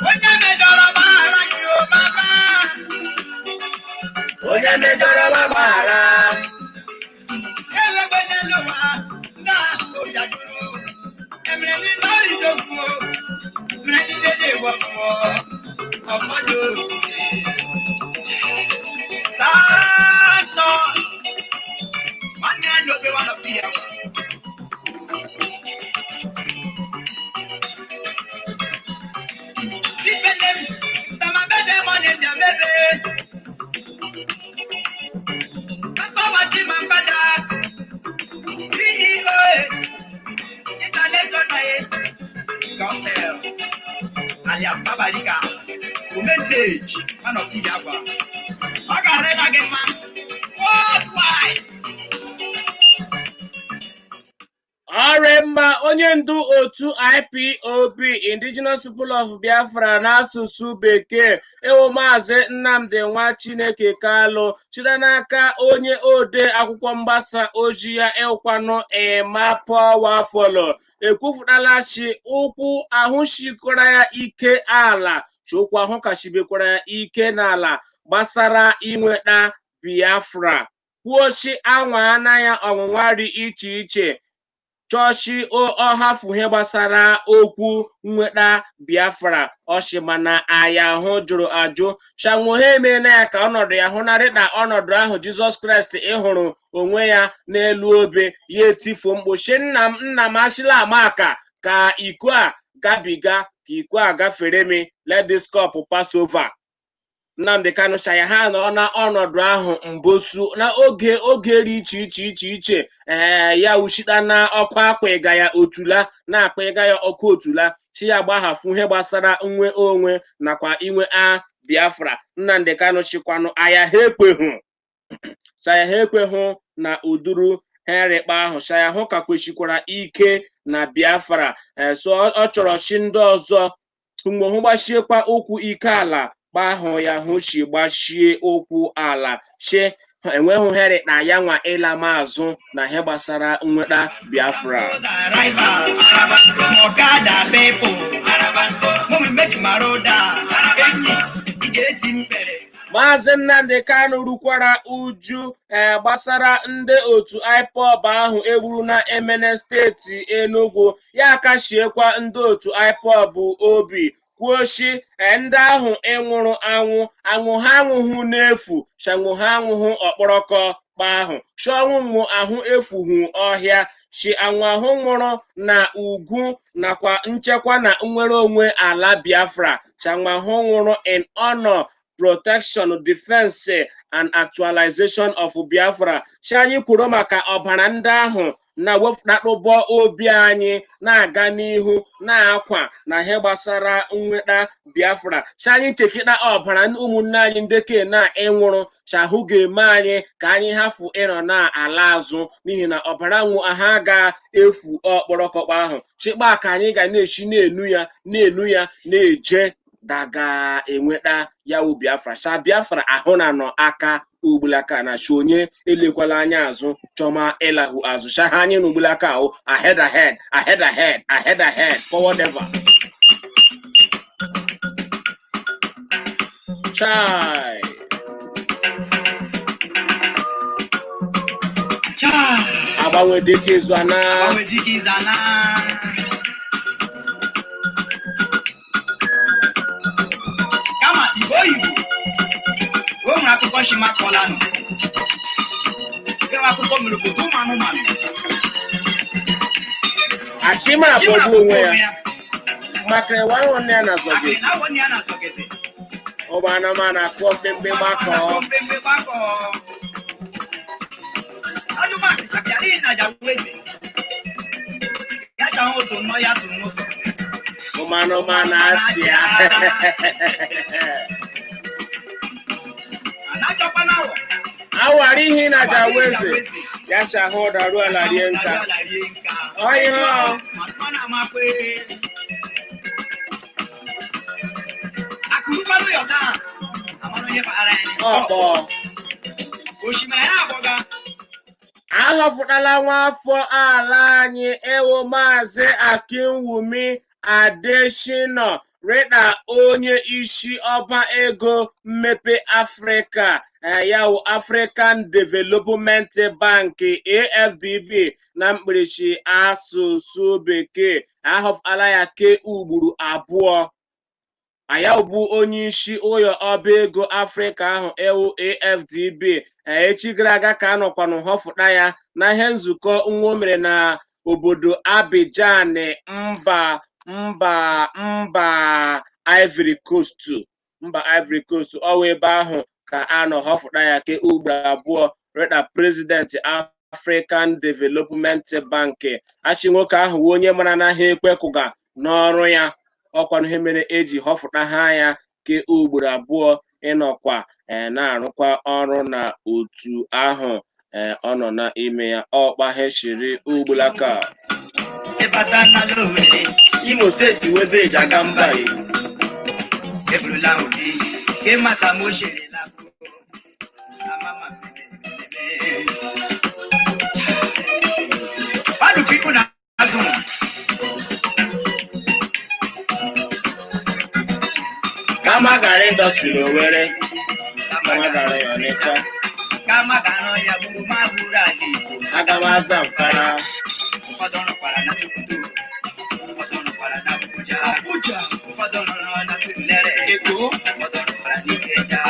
Speaker 1: onye mejọrọ gbaghara gị o baba.
Speaker 3: Onye mejọrọ gbaghara.
Speaker 1: Elegbele n'ụwa, ndị ahụ jajuru. Emre ni na ijoku o. Emre ni jeje waku o. Ọmọdé Santos. Nwanne ya n'obe nwanne ọbụ ya. Dipende m, ndamabeje mọ na-eji abebe. Papa wachi ma Gospel, alias Babalikas, Omendeji, man of Iyagwa. Ọ ga-arịla gị mma. Worldwide.
Speaker 3: Ọrị mma, onye ndu otu IPOB, Indigenous People of Biafra n'asụsụ bekee, ewo Maazị Nnamdi Nwa Chineke Kalụ, chide n'aka onye ode akwụkwọ mgbasa ozi ya ịkwanụ Emma Powerful, ekwufutala shi ụkwụ ahụ shikọrọ ya ike ala, chi ụkwụ ahụ ka shibekwara ya ike n'ala gbasara inweta Biafra. Kwuo shi anwa anya ọnwụnwa dị iche iche chọọchị ọhafu ihe gbasara okwu nweta Biafra ọchị, mana aya ahụ jụrụ ajụ shanwohe emeela ya ka ọnọdụ ya hụnarị na ọnọdụ ahụ Jizọs Kraịst ịhụrụ onwe ya n'elu obe ya etifuo mkpu shi, "Nna m, nna m, asịla ama aka ka iko a gabiga, ka iko a gafere mi, let this cup pass over." Nnamdi Kanu shaya ha nọ na ọnọdụ ahụ mbosu na oge oge dị iche iche iche iche. Ee, ya wuchita na ọkụ akpịga ya otula na-akpịga ya ọkụ otula chi ya gbahafụ ihe gbasara nwe onwe nakwa inwe a Biafra. Nnamdi Kanu chịkwanụ aya ha ekweghụ, shaya ha ekweghụ na uduru herikpa ahụ, shaya hụ ka kwesịkwara ike na Biafra. So ọ chọrọ chi ndị ọzọ mgbe hụ gbashiekwa ụkwụ ike ala gbahụ ya hụ chi gbashie ụkwụ ala chi enweghị herikpa ya nwa ịla mazụ na ihe gbasara nweta Biafra.
Speaker 1: Rivals, Okada people, Mummy make maroda, enyi, ị ga-eti mpere.
Speaker 3: Maazị Nnamdi Kanu rukwara uju gbasara ndị otu IPOB ahụ egburu na Emene, steeti Enugu. Ya kashiekwa ndị otu IPOB obi, kwuo shi ndị ahụ ịnwụrụ anwụ anwụ ha anwụhụ n'efu, shanwụ ha anwụhụ ọkpọrọkọ kpa ahụ shi ọnwụ nwụ ahụ efughụ ọhịa, shi anwụ ahụ nwụrụ na ugwu nakwa nchekwa na nnwere onwe ala Biafra, shanwụ ahụ nwụrụ in honor, protection, defense and actualization of Biafra. Shi anyị kwuru maka ọbara ndị ahụ na wepụtakpụbọ obi anyị na-aga n'ihu na-akwa na ihe gbasara nweta Biafra. Shi anyị chekịta ọbara ụmụnne anyị ndị ke na ịnwụrụ shahụ ga-eme anyị ka anyị hafụ ịnọ na-ala azụ, n'ihi na ọbara nwụ ha ga-efu ọkpọrọkọkpa ahụ chịkpa ka anyị ga na-echi na-enu ya na-enu ya na-eje daga enweta ya wụ Biafra. Sha Biafra ahụ na nọ aka ugbulaka na shi onye elekwala anya azụ chọma ịlahụ azụ sha ha anyị na ugbulaka ahụ ahead, ahead, ahead, ahead, ahead, ahead, forward ever. Chai.
Speaker 1: Chai.
Speaker 3: Agbanwe dịka izu ana.
Speaker 1: Agbanwe dịka izu ana. Kama Igbo Igbo, o nwere akụkọ shimakọlanụ. Enwe akụkọ mere obodo ụmụ anụmanụ.
Speaker 3: Achịma abọgbu onwe ya maka ịwa ahụ nne ya na zọgị.
Speaker 1: Akịrị na awọ nne ya na zọgịzị.
Speaker 3: Ụmụ anụmanụ akụọ mkpemkpe gbakọọ.
Speaker 1: Mkpemkpe gbakọọ. Ajụmanụ chapịa n'ihi na jawu eze. Ya chahụ otu nnọọ ya tụrụ n'ụzọ.
Speaker 3: Ụmụ anụmanụ achị ya.
Speaker 1: Anachọkwa n'awọ.
Speaker 3: Awara ihe na jawu eze ya shahụ ụda ruo ala rie nka. Ọyị ọ. Ọkpọ. Ahọpụtala nwa afọ ala anyị ewu Maazị Akinwumi Adesina rịta onye isi ọba ego mmepe Afrịka, ya wụ African Development Bank, AFDB na mkpirisi asụsụ bekee. Ahọpụtala ya ke ugboro abụọ aya bụ onye isi ụlọ ọba ego Afrịka ahụ ewu AFDB. Echi gara aga ka a nọkwanụ họfụta ya na ihe nzukọ nwa o mere na obodo Abidjan, mba Ivory Coast, mba Ivory Coast. Ọwa ebe ahụ ka a nọ họfụta ya ke ugboro abụọ rịta prezidenti African Development Bank. Achị nwoke ahụ wụ onye mara na ha ekwekụga. N'ọrụ ya ọkwanụ ihe mere eji họfụta ha ya ke ugboro 2 ịnọkwa na-arụkwa ọrụ na otu ahụ ọ nọ n'ime ya. Ọkpa heshiri ugbulaka.
Speaker 1: Ịbata n'ala Owerri,
Speaker 2: Imo Steeti webe eji aga mba e.
Speaker 1: Eburula obi, ka ịmasa m ochere lakpuo. Amama mmemme. Mmadụ people na-azụ m.
Speaker 2: Kama gara indọstrị Owerri, kama gara Ọnịcha,
Speaker 1: Kama gara ya gburu ma gburu ala Igbo.
Speaker 2: Aga m aza Mkpara.
Speaker 1: Ụfọdụ rụkwara na Sokoto, ụfọdụ rụkwara na Abuja,
Speaker 4: Abuja,
Speaker 1: ụfọdụ rụrụ na Surulere,
Speaker 4: Eko,
Speaker 1: ụfọdụ rụkwara n'Ikeja.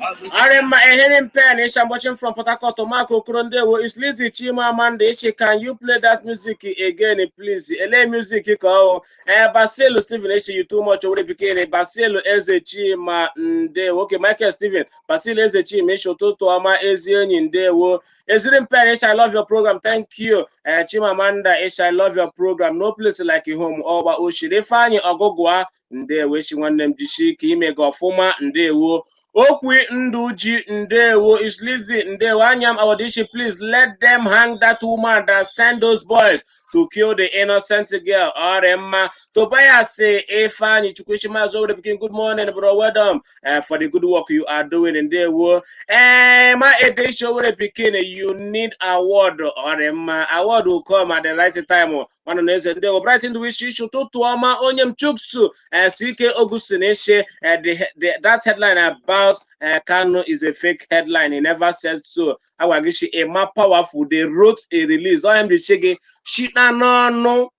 Speaker 1: Ọgụ
Speaker 3: Arima Eherim Pen Ish, I'm watching from Port Harcourt. Mark Okorondewo is Lizzie Chima Amanda Ishi. Can you play that music again, please? Ele music ko. Basilu Stephen Ishi, you too much. Owere Pikene. Basilu Eze Chima Ndewo. Okay, Michael Stephen. Basilu Eze Chima Ishi, ụtụtụ ọma ezi enyi ndewo. Ezirim Pen Ishi, I love your program. Thank you. Chima Amanda Ishi, I love your program. No place like home. Ọgba Oshiri Ifeanyi Ọgụgụa ndewo. Echi nwanne m jisie ike ime gị ọfụma ndewo. Okwi Ndu ji ndewo. Is Lizzie ndewo. Anyam Awodishi, please let them hang that woman that sent those boys to kill the innocent girl. Oremma Tobias Ifeanyi Chukwuchi Maazị Owere Pikin, good morning, bro. Well done for the good work you are doing. Ndewo. Ma Edeshi Owere Pikin, you need award. Oremma award will come at the right time. Nwanne na eze ndewo. Bright Nduwishi Ishi, ụtụtụ ọma onye m Chuksu CK Augustine Ishe, that headline about Kanu is a fake headline. He never said so. Agwagishi Emma Powerful, they wrote a release. OM the Shege shita n'ọnụ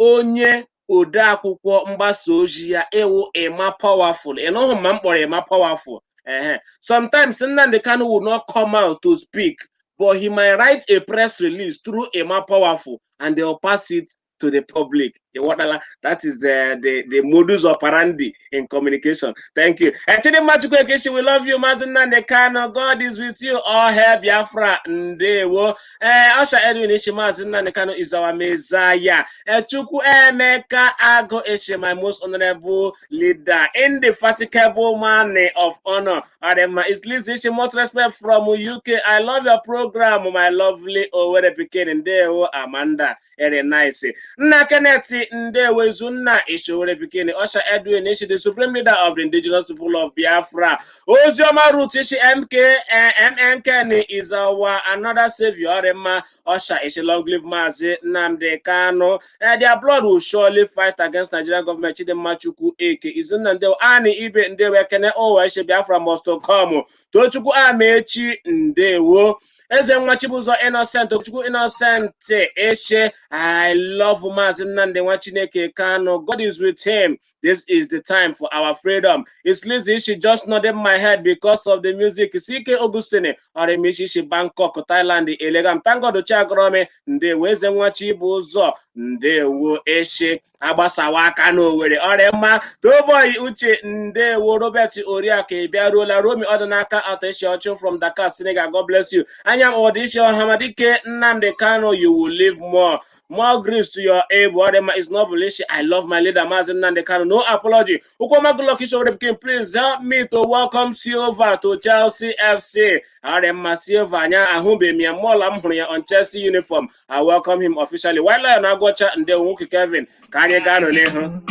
Speaker 3: onye ode akwụkwọ mgbasa ozi ya ewu Emma Powerful. Ị nụghị ma m kpọrọ Emma Powerful. Ehe. Sometimes Nnamdi Kanu will not come out to speak, but he might write a press release through Emma Powerful and they'll pass it to the public. Ịghọtala? That is the modus operandi in communication. Thank you. Chidimma Chukwuekechi, we love you, Mazi Nnamdi Kanu. God is with you. All hail Biafra. Ndewo. Osha Edwin Ishi, Mazi Nnamdi Kanu is our Messiah. Chukwu Emeka Ago Ishi, my most honorable leader, indefatigable man of honor. Adema is Liz Ishi, much respect from UK. I love your program, my lovely Owerri Pikin. Ndewo, Amanda. Very nice. Nna Kenneth Ndewo Izunna Ishi Owerri Pikin. Osha Edwin Ishi, the supreme leader of the indigenous people of Biafra. Ozioma Ruth Ishi, MK MNK is our another savior. Orema Osha Ishi, long live Mazi Nnamdi Kanu. Their blood will surely fight against Nigerian government. Chidimma Chukwu Eke Izunna Ndewo Ani Ibe Ndewo Ekene Owa Ishi, Biafra must come. Tochukwu Amechi Ndewo. Eze nwa Chibuzo Innocent, Chukwu Innocent Eshe, I love Mazi Nnamdi nwa Chineke Kanu. God is with him. This is the time for our freedom. It's Lizzie, she just nodded my head because of the music. CK Augustine, Oremishi Ishi, Bangkok, Thailand, Elegam. Thank God, Ochiagorome, Ndewo Eze nwa Chibuzo, Ndewo Eshe, agbasawa aka n'Owere. Ọrịa Toboy Uche, Ndewo Robert Oriake, bịaruola Romi Ọdịnaka Atesha Ọchụ from Dakar, Senegal. God bless you. Anya m Ọdịiche Ọhamadike Nnamdi Kanu, you will live more. More grace to your able. Ọrịa is not Ishi. I love my leader, Mazi Nnamdi Kanu. No apology. Ukwama Good Luck Isho King, please help me to welcome Silva to Chelsea FC. Ọrịa Silva anya ahụbeghị m ya mọla m hụrụ ya on Chelsea uniform. I welcome him officially. White Lion Agwacha Ndewo nwoke Kevin, ka anyị gaa nụ n'ihu.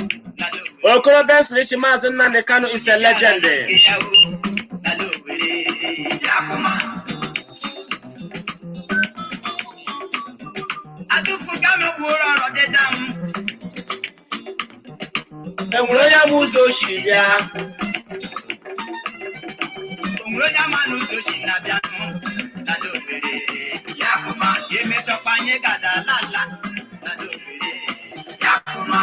Speaker 3: Okoro Benson Ishi, Mazi Nnamdi Kanu is a legend.
Speaker 1: Ìyàwó lálẹ́ Òwèrè Yakuma. Atụfuga m wụrụ ọrọ̀ dịda m.
Speaker 2: Enwere onye ama ụzọ o si bịa.
Speaker 1: Onwere onye ama n'ụzọ si na-abịa nụ lálẹ́ Òwèrè Yakuma. Emechọkwa anyị gada lala lálẹ́ Òwèrè Yakuma.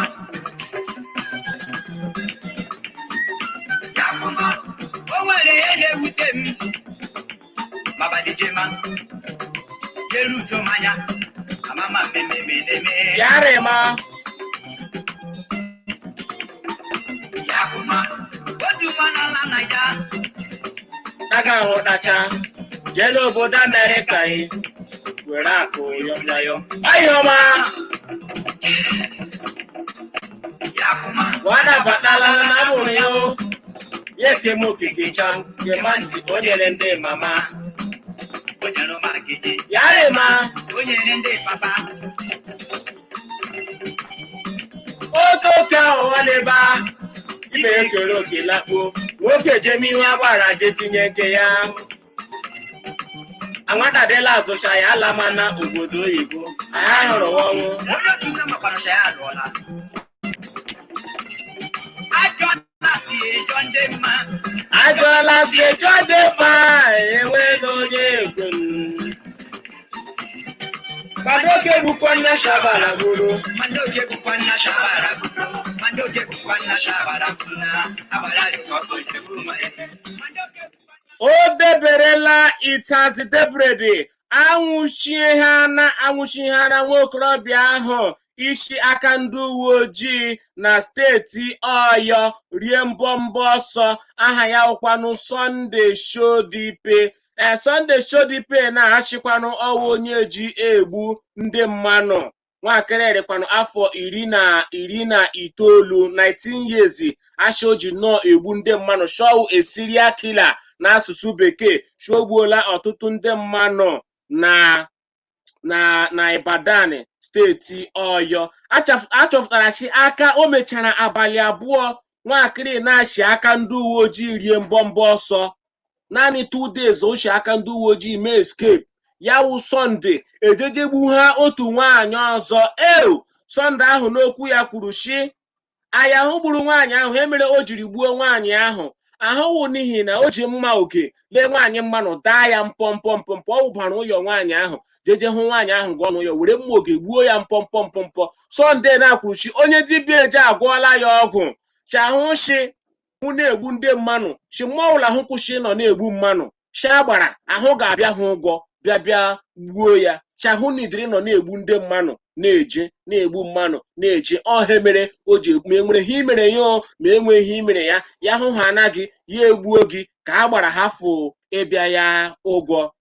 Speaker 1: Yakuma. O nwere ihe na-ewute m mabalị jema jeru uto m anya amama mmemme na-eme.
Speaker 3: Yarema.
Speaker 1: Yakuma. Otu nwa n'ala Naija.
Speaker 2: Aga ahụtacha jee n'obodo Amerịka ị were akụ yọpụla yọ.
Speaker 3: Ayọma.
Speaker 2: Ya eke m okike cha nke ma ntị o nyere ndị mama.
Speaker 1: O nyere ụmụakeji.
Speaker 2: Yarịma.
Speaker 1: O nyere ndị papa.
Speaker 2: Otu oke aghụghọ n'ebe a ibe ya kere oke lakpuo, nwoke jem ihu agbara je tinye nke ya. Anwatadịla azụcha ya alamana obodo oyibo anyị hụrụ ọnwụ.
Speaker 1: Onye otu nne makwara sha ya alụọla. Ajọ si ejọ ndị mma.
Speaker 2: Ajọla si ejọ dị mma, enweghị onye egwu m. Madoke bụkwa nna Shabala gburu.
Speaker 1: Madoke bụkwa nna Shabala gburu. Madoke bụkwa nna Shabala gburu na agbara dịka ọkụ echegbu nwa ya. Madoke bụkwa.
Speaker 3: O deberela itazidebrede anwụchie ha na anwụchi ha na nwaokorobịa ahụ isi aka ndị uwe ojii na steeti Ọyọ rie mbọmbọ ọsọ. Aha ya wụkwanụ Sunday Shodipe. Ee, Sunday Shodipe na-achịkwanụ ọwa onye ji egbu ndị mmanụ. Nwakịrị dịkwanụ afọ 19, 19 years. Asha o ji nnọọ egbu ndị mmanụ show a serial killer n'asụsụ bekee. Shogbuola ọtụtụ ndị mmanụ na Ibadan, steeti Ọyọ. Achọpụtara si aka o mechara abalị 2 nwakịrị na-achị aka ndị uwe ojii rie mbọmbọ ọsọ. Naanị 2 days o chi aka ndị uwe ojii mee escape. Ya wụ Sunday ejejegbu ha otu nwaanyị ọzọ. Eo Sunday ahụ n'okwu ya kwuru shi aya ahụ gburu nwaanyị ahụ. E mere o jiri gbuo nwaanyị ahụ ahụwụ n'ihi na o ji mma oge lee nwaanyị mmanụ daa ya mpọmpọ mpọmpọ. Ọ wụbara ụyọ nwaanyị ahụ jeje hụ nwaanyị ahụ gụọ n'ụyọ were mma oge gbuo ya mpọmpọ mpọmpọ. Sunday na-akwuruchi onye dibịa eje agwọọla ya ọgwụ chahụ shi hụ na-egbu ndị mmanụ chi mmụọ ụlọ ahụ kwụsị nọ na-egbu mmanụ chi agbara ahụ ga-abịa ha ụgwọ bịa bịa gbuo ya. Chahụ nidiri nọ na-egbu ndị mmanụ na-eje na-egbu mmanụ na-eje ọha mere o ji ma enwere ihe imere ya o ma enweghị ihe imere ya, ya hụ ha anaghị ya egbuo gị ka a gbara ha fụ ịbịa ya ụgwọ.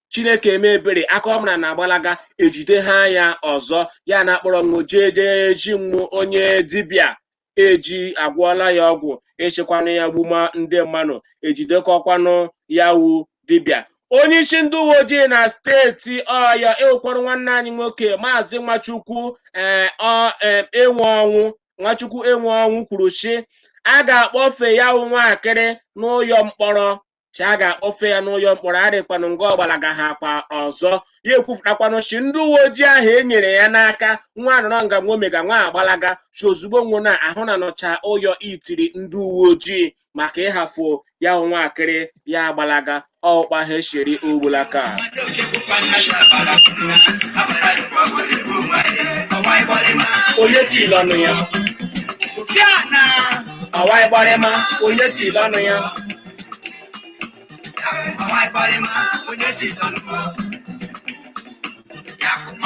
Speaker 3: Chineke eme ebere, aka ọ mara na agbalaga ejide ha ya ọzọ ya na-akpọrọ nwụ jee jee ji nwụ onye dibịa eji agwọọla ya ọgwụ echekwanụ ya gbuma ndị mmanụ ejidekọkwanụ ya wu dibịa. Onye isi ndị uwe ojii na steeti Ọyọ ewekwarụ nwanne anyị nwoke, Maazị Nwachukwu enwe ọnwụ, Nwachukwu enwe ọnwụ, kwuru sị a ga-akpọfe ya wụ nwaakịrị n'ụyọ mkpọrọ. Si a ga-akpọfe ya n'ụyọ mkpọrọ adịkwanụ nga ọgbalaga ha akwa ọzọ. Ya ekwufụtakwanụ si ndị uwe ojii ahụ e nyere ya n'aka nwa nọrọ nga nwa omega nwa agbalaga si ozugbo nwụ na ahụ na nọcha ụyọ itiri ndị uwe ojii maka ịhafụ ya wụ nwaakịrị ya agbalaga ọkpa ha eshiri ogbulaka.
Speaker 1: Madoke bụkwa nna Shabala gburu na agbara dịka ọkụ echegbu nwa ya. Ọwa ịgbọrịma.
Speaker 2: Onye tili ọnụ ya?
Speaker 1: Bịa na.
Speaker 2: Ọwa ịgbarịma, onye tili ọnụ ya?
Speaker 1: Ọwa ịgbọrịma, onye ti dọnụ.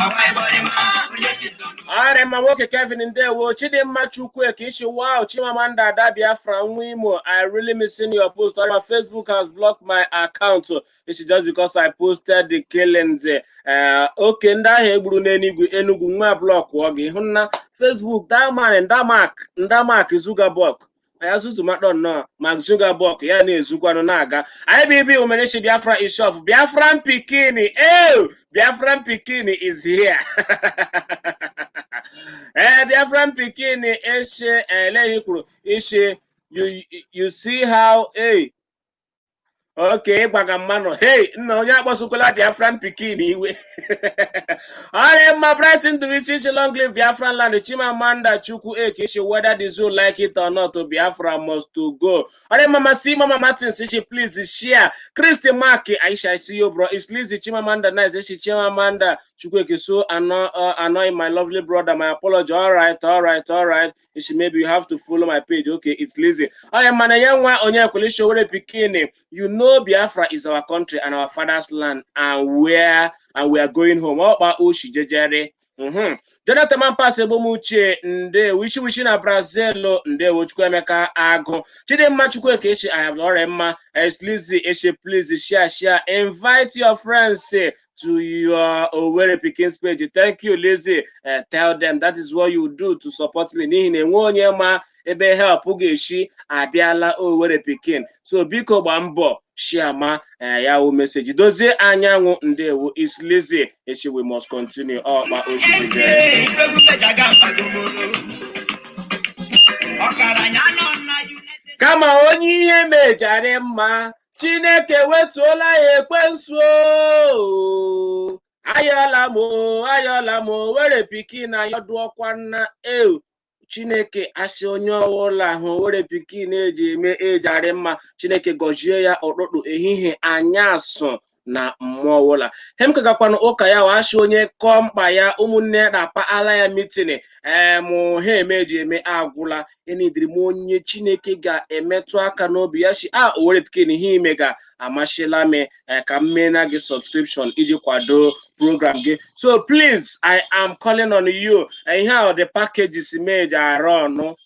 Speaker 1: Ọwa ịgbọrịma, onye ti dọnụ.
Speaker 3: Ọrịa nwoke Kevin, ndewo. Chidimma Chukwueke ishi, "Wow, Chimamanda Ada Biafra nwa Imo, I really missing your post. My Facebook has blocked my account. It's just because I posted the killings." Okay, ndị ahụ egburu n'Enugu, Enugu nwa block gị hụ na Facebook. That man nda Mark, nda Mark Zuckerberg ya zuzumakpọ nnọọ Mark Zuckerberg ya na-ezukwanụ na-aga IBB Omenechi Biafra is off. Biafran pikin, oh, Biafran pikin is here. Ee, Biafran pikin eshe eleghị kwuru ishe you see how, hey, okay, ịgbaga mmanụ. Hey, nna onye akpọsokwala Biafran pikin iwe. Ọrịa mma. Brighton Ndubisi isi, "Long live Biafran land." Chimamanda Chukwu Eke isi, "Whether the zoo like it or not, Biafra must to go." Ọrịa mama si Mama Martins isi, "Please share." Christy Mark Aisha, I see you, bro. It's Lizzie Chimamanda nice isi, "Chimamanda Chukwu Eke, so annoy my lovely brother, my apology." All right, all right, all right. Isi, "Maybe you have to follow my page." Okay, it's Lizzie. Ọrịa mana ya nwa onye kwele were pikin. "You know Biafra is our country and our father's land and where and we are going home." Ọkpa oshi jejere. Jonathan Mampas Ebomuche, ndewo. Wishi wishi na Brazil, ndewo. Chukwuemeka Agụ Chidimma Chukwueke eshi, "I have ọrịa mma." Lizzie eshe, "Please share, share, invite your friends to your Owerri Pikins page." Thank you, Lizzie. Tell them that is what you do to support me n'ihi na enwe onye ma. Ebe help ga-esi abịala Owerri pikin. So biko, gbaa mbọ share ma ya wụ message. Dozie Anyanwụ, ndewo. Is Lizzy echi, we must continue. Ọkpa osisi.
Speaker 1: Ọgaranya nọ na United.
Speaker 3: Kama onye ihe mejara mma, Chineke wetuola ya ekwensu o. Ayọla m o, ayọla m o, were pikin ayọdụọkwa nna eu. Chineke asị onye ọbụla ahụ were pikin eji eme ejarị mma, Chineke gọzie ya ụtụtụ, ehihie, anyasụ na mmụọ ọbụla. Hem kagakwanụ ụka ya asị onye kọọ mkpa ya, ụmụnne na-apa ala ya meeting mụ ha eme eji eme agwụla. Enidiri m onye Chineke ga-emetụ aka n'obi ya si a Owere pikin ihe ime ga-amasịla m ka m mee na gị subscription iji kwado program gị. So please, I am calling on you. Ihe a, the packages made arụ ọnụ.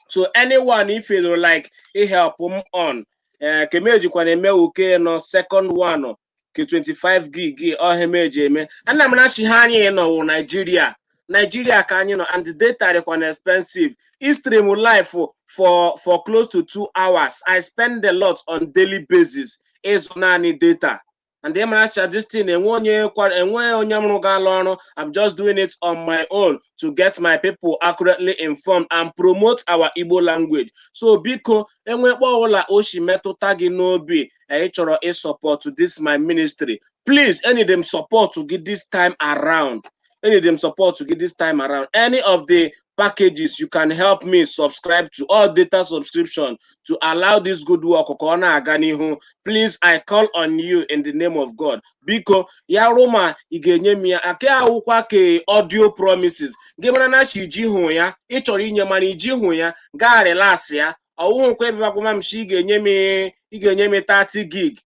Speaker 3: So anyone, if you like help m on kemejikwana eme uke nọ second one ke 25 gig ọha emeji eme. Ana m na-achị ha, anyị nọ wụ Nigeria, Nigeria ka anyị nọ, and the data dịkwa expensive. Stream live for close to 2 hours, I spend a lot on daily basis ịzụ naanị data. And the mara this thing enwe onye enwe onye mụrụ gaala ọrụ. I'm just doing it on my own to get my people accurately informed and promote our Igbo language. So biko, enwekpa ọbụla o si metụta gị n'obi ị chọrọ ịsupport this my ministry, please, any them support gị this time around, any them support gị this time around, any of the packages you can help me subscribe to, all data subscription to allow this good work ka ọ na-aga n'ihu, please, I call on you in the name of God. Biko, ya rụma ị ga-enye m ya aka awụkwa ka audio promises gị mara na chi ji hụ ya ị chọrọ inye, mana iji hụ ya gaa relax ya. Ọwụhụkwa ebe m shi ị ga-enye m 30 gig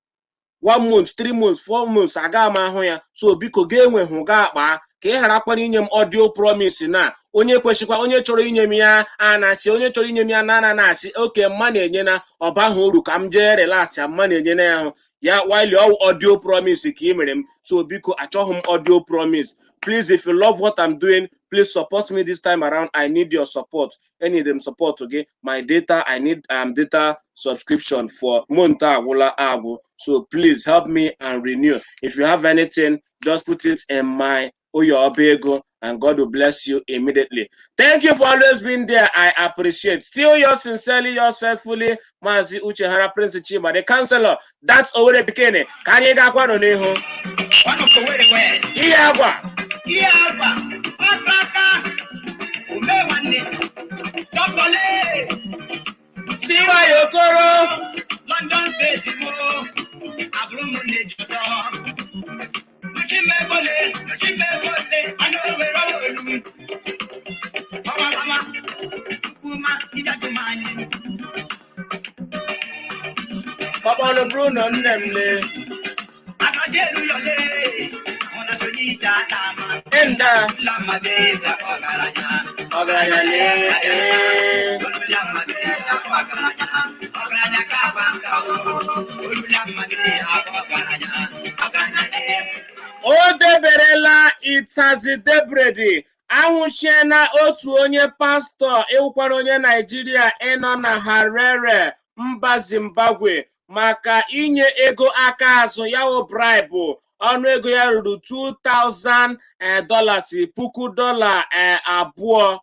Speaker 3: one month, 3 months, 4 months, aga m ahụ ya. So biko, ga-enwe hụ ga akpa ka ị gharakwana inye m audio promise na onye kwesịkwa onye chọrọ inye m ya a na-asị onye chọrọ inye m ya na ana na-asị oke mma na-enye na ọba uru ka m jee relax ya mma na-enye na ya hụ ya while ọ audio promise ka ị mere m. So biko, achọghị m audio promise. Please, if you love what I'm doing, please support me this time around. I need your support. I need them support to get my data. I need data subscription for month agwụla agwụ. So please help me and renew. If you have anything, just put it in my Oyo Obego and God will bless you immediately. Thank you for always being there. I appreciate. Still yours sincerely, yours faithfully, Mazi Uchehara Prince Chima, the counselor. That's Owerri Pikin. Ka anyị ga-akwanụ n'ihu.
Speaker 1: One of Owerri West.
Speaker 3: Ihe agwa.
Speaker 1: Ihe agwa, ọkaka, ume nwanne, dọkọle,
Speaker 3: Siwa Yokoro.
Speaker 1: London base mo, abụrụ m na-ejikọ. Nchimebole, nchimebole, anụ owere olu. Ọma mama, chukwuma, ijadum anyị.
Speaker 3: Kpakpando Bruno nne m le.
Speaker 1: Akaje eruyọle, ahụ na tonye ije aka ama.
Speaker 3: Enda.
Speaker 1: Lamade ọgaranya.
Speaker 3: Ọgaranya lee. Ee.
Speaker 1: Olulamade ọgaranya. Ọgaranya ka agba nka o. Olulamade ọgaranya. Ọgaranya lee.
Speaker 3: O deberela itazi debredi. Anwụchiena otu onye pastọ ịwụkwara onye Naijiria ịnọ na Harare, mba Zimbabwe, maka inye ego aka azụ ya wụ bribe. Ọnụ ego ya ruru $2000 dollars, puku dọla abụọ.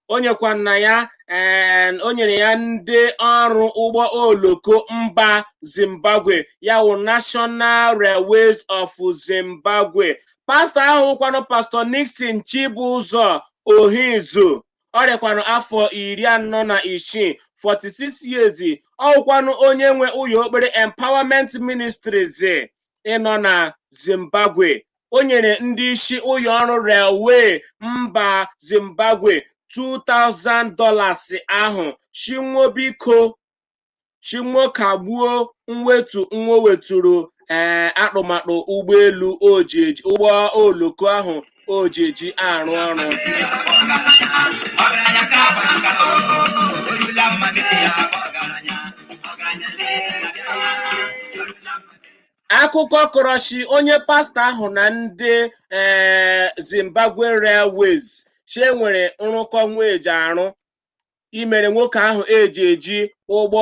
Speaker 3: O nyekwana ya o nyere ya ndị ọrụ ụgbọ oloko mba Zimbabwe, ya wụ National Railways of Zimbabwe. Pastọ ahụ kwanụ, Pastọ Nixon Chibụzọ Ohizu, ọ rịakwanụ afọ 46, 46 years. Ọ wụkwanụ onye nwe ụlọ okpere Empowerment Ministries ịnọ na Zimbabwe. O nyere ndị isi ụlọ ọrụ railway mba Zimbabwe $2000 ahụ chinwo biko chinwo kagbuo mwetu nwo weturu akpụmakpụ ụgbọelu oji ụgbọ oloko ahụ o ji eji arụ ọrụ.
Speaker 1: Ọgaranya ka agba nka o. Olulamade ọgaranya. Ọgaranya lee. Olulamade.
Speaker 3: Akụkọ kọrọchi onye pastọ ahụ na ndị Zimbabwe Railways chi nwere nrụkọ nweji arụ. Imere nwoke ahụ eji eji ụgbọ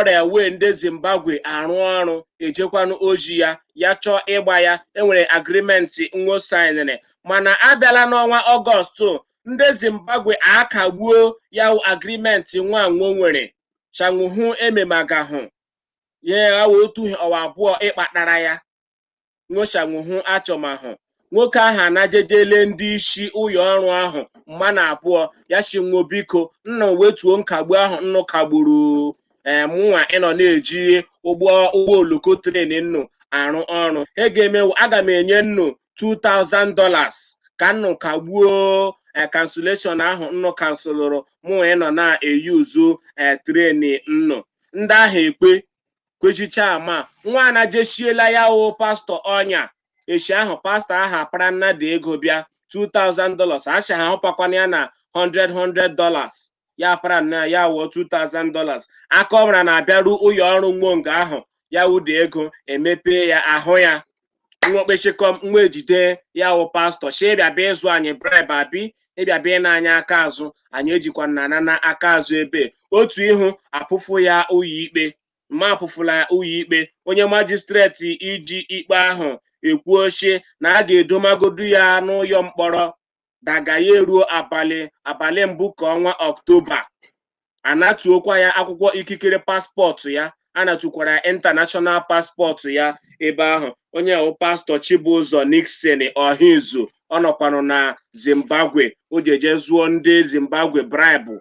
Speaker 3: railway ndị Zimbabwe arụ ọrụ ejekwanụ oji ya, ya chọọ ịgba ya. Enwere agreement nwo signịrị, mana abịala n'ọnwa Ọgọstụ, ndị Zimbabwe akagbuo ya wụ agreement nwa nwo nwere chanwuhu ememagahụ ya wee otu ọwa abụọ ịkpatara ya nwochanwuhu achọmahụ. Nwoke ahụ anajedele ndị isi ụlọ ọrụ ahụ mmanụ abụọ ya si nwo, biko nna, wetuo nkagbu ahụ nnụ kagburu. Ee, mụnwa ịnọ na-eji ụgbọ oloko train nnu arụ ọrụ he ga-emewu, aga m enye nnu $2000 ka nnụ kagbuo cancellation ahụ nnụ cancelụrụ mụnwa ịnọ na-eyuzu train nnu. Ndị ahụ ekpe kwechicha ama nwa anajeshiela ya wụ pastọ ọnya echi ahụ. Pastọ ahụ apara nnada ego bịa $2000, asị ha hụpakwana ya na 100 $100, ya para na ya wụọ $2000. Aka ọ mara na-abịaru ụlọ ọrụ nwonga ahụ ya wụda ego emepee ya ahụ ya nwa okpechikọm nwa ejide ya wụ pastọ shi ịbịa bịa ịzụ anyị bribe, abi ịbịa bịa ịna anyị aka azụ, anyị ejikwa nna na aka azụ ebe otu ihu apụfụ ya ụlọ ikpe. Ma apụfụla ya ụlọ ikpe, onye magistrate iji ikpe ahụ ekwuo ochie na a ga-edomagodu ya n'ụyọ mkpọrọ daga ya eruo abalị mbụ ka ọnwa Ọktoba, anatuokwa ya akwụkwọ ikikere passport ya, anatukwara ya international passport ya ebe ahụ. Onye wụ pastọ Chibụzọ Nixon Ọhaizu, ọ nọkwanụ na Zimbabwe. O ji eje zụọ ndị Zimbabwe bribe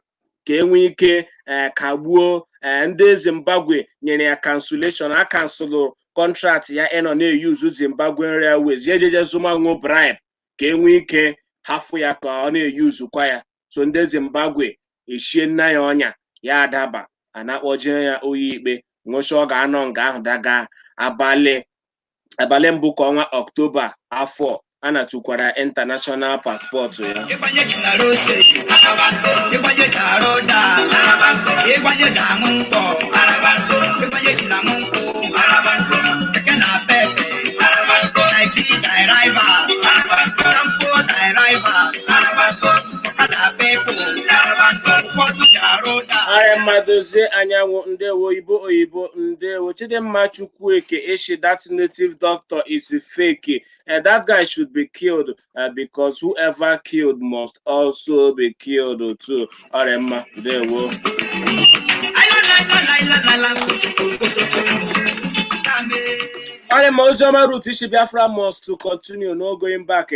Speaker 3: ka e nwee ike kagbuo. Ndị Zimbabwe nyere ya cancellation, a cancelụ contract ya ịnọ na-eyuzu Zimbabwean Railways. Ya ejeje zụmanwu bribe ka e nwee ike hafụ ya ka ọ na-eyuzukwa ya. So ndị Zimbabwe eshie nna ya ọnya, ya adaba anakpọjie ya ụlọ ikpe nwụcha. Ọ ga-anọ nga ahụ daga abalị mbụ ka ọnwa Ọktoba afọ a natụkwara international passport ya.
Speaker 1: Ịgbanye ji na rose, ịgbanye ji arụ ụda, ịgbanye ji aṅụ nkwọ, ịgbanye ji na aṅụ nkwụ, keke na pepe, taxi drivers, tempo drivers, ọkada people, ụfọdụ ji arụ ụda.
Speaker 3: Arịa mmadozie anyanwụ, ndewo. Oyibo oyibo, ndewo. Chidimma Chukwueke ishi, that native doctor is fake. That guy should be killed, because whoever killed must also be killed too. Ọrịa mma, ndewo.
Speaker 1: Aịla, kotoko, kotoko, kame.
Speaker 3: Ọrịa mma, oziọma Ruth ishi, Biafra must to continue, no going back.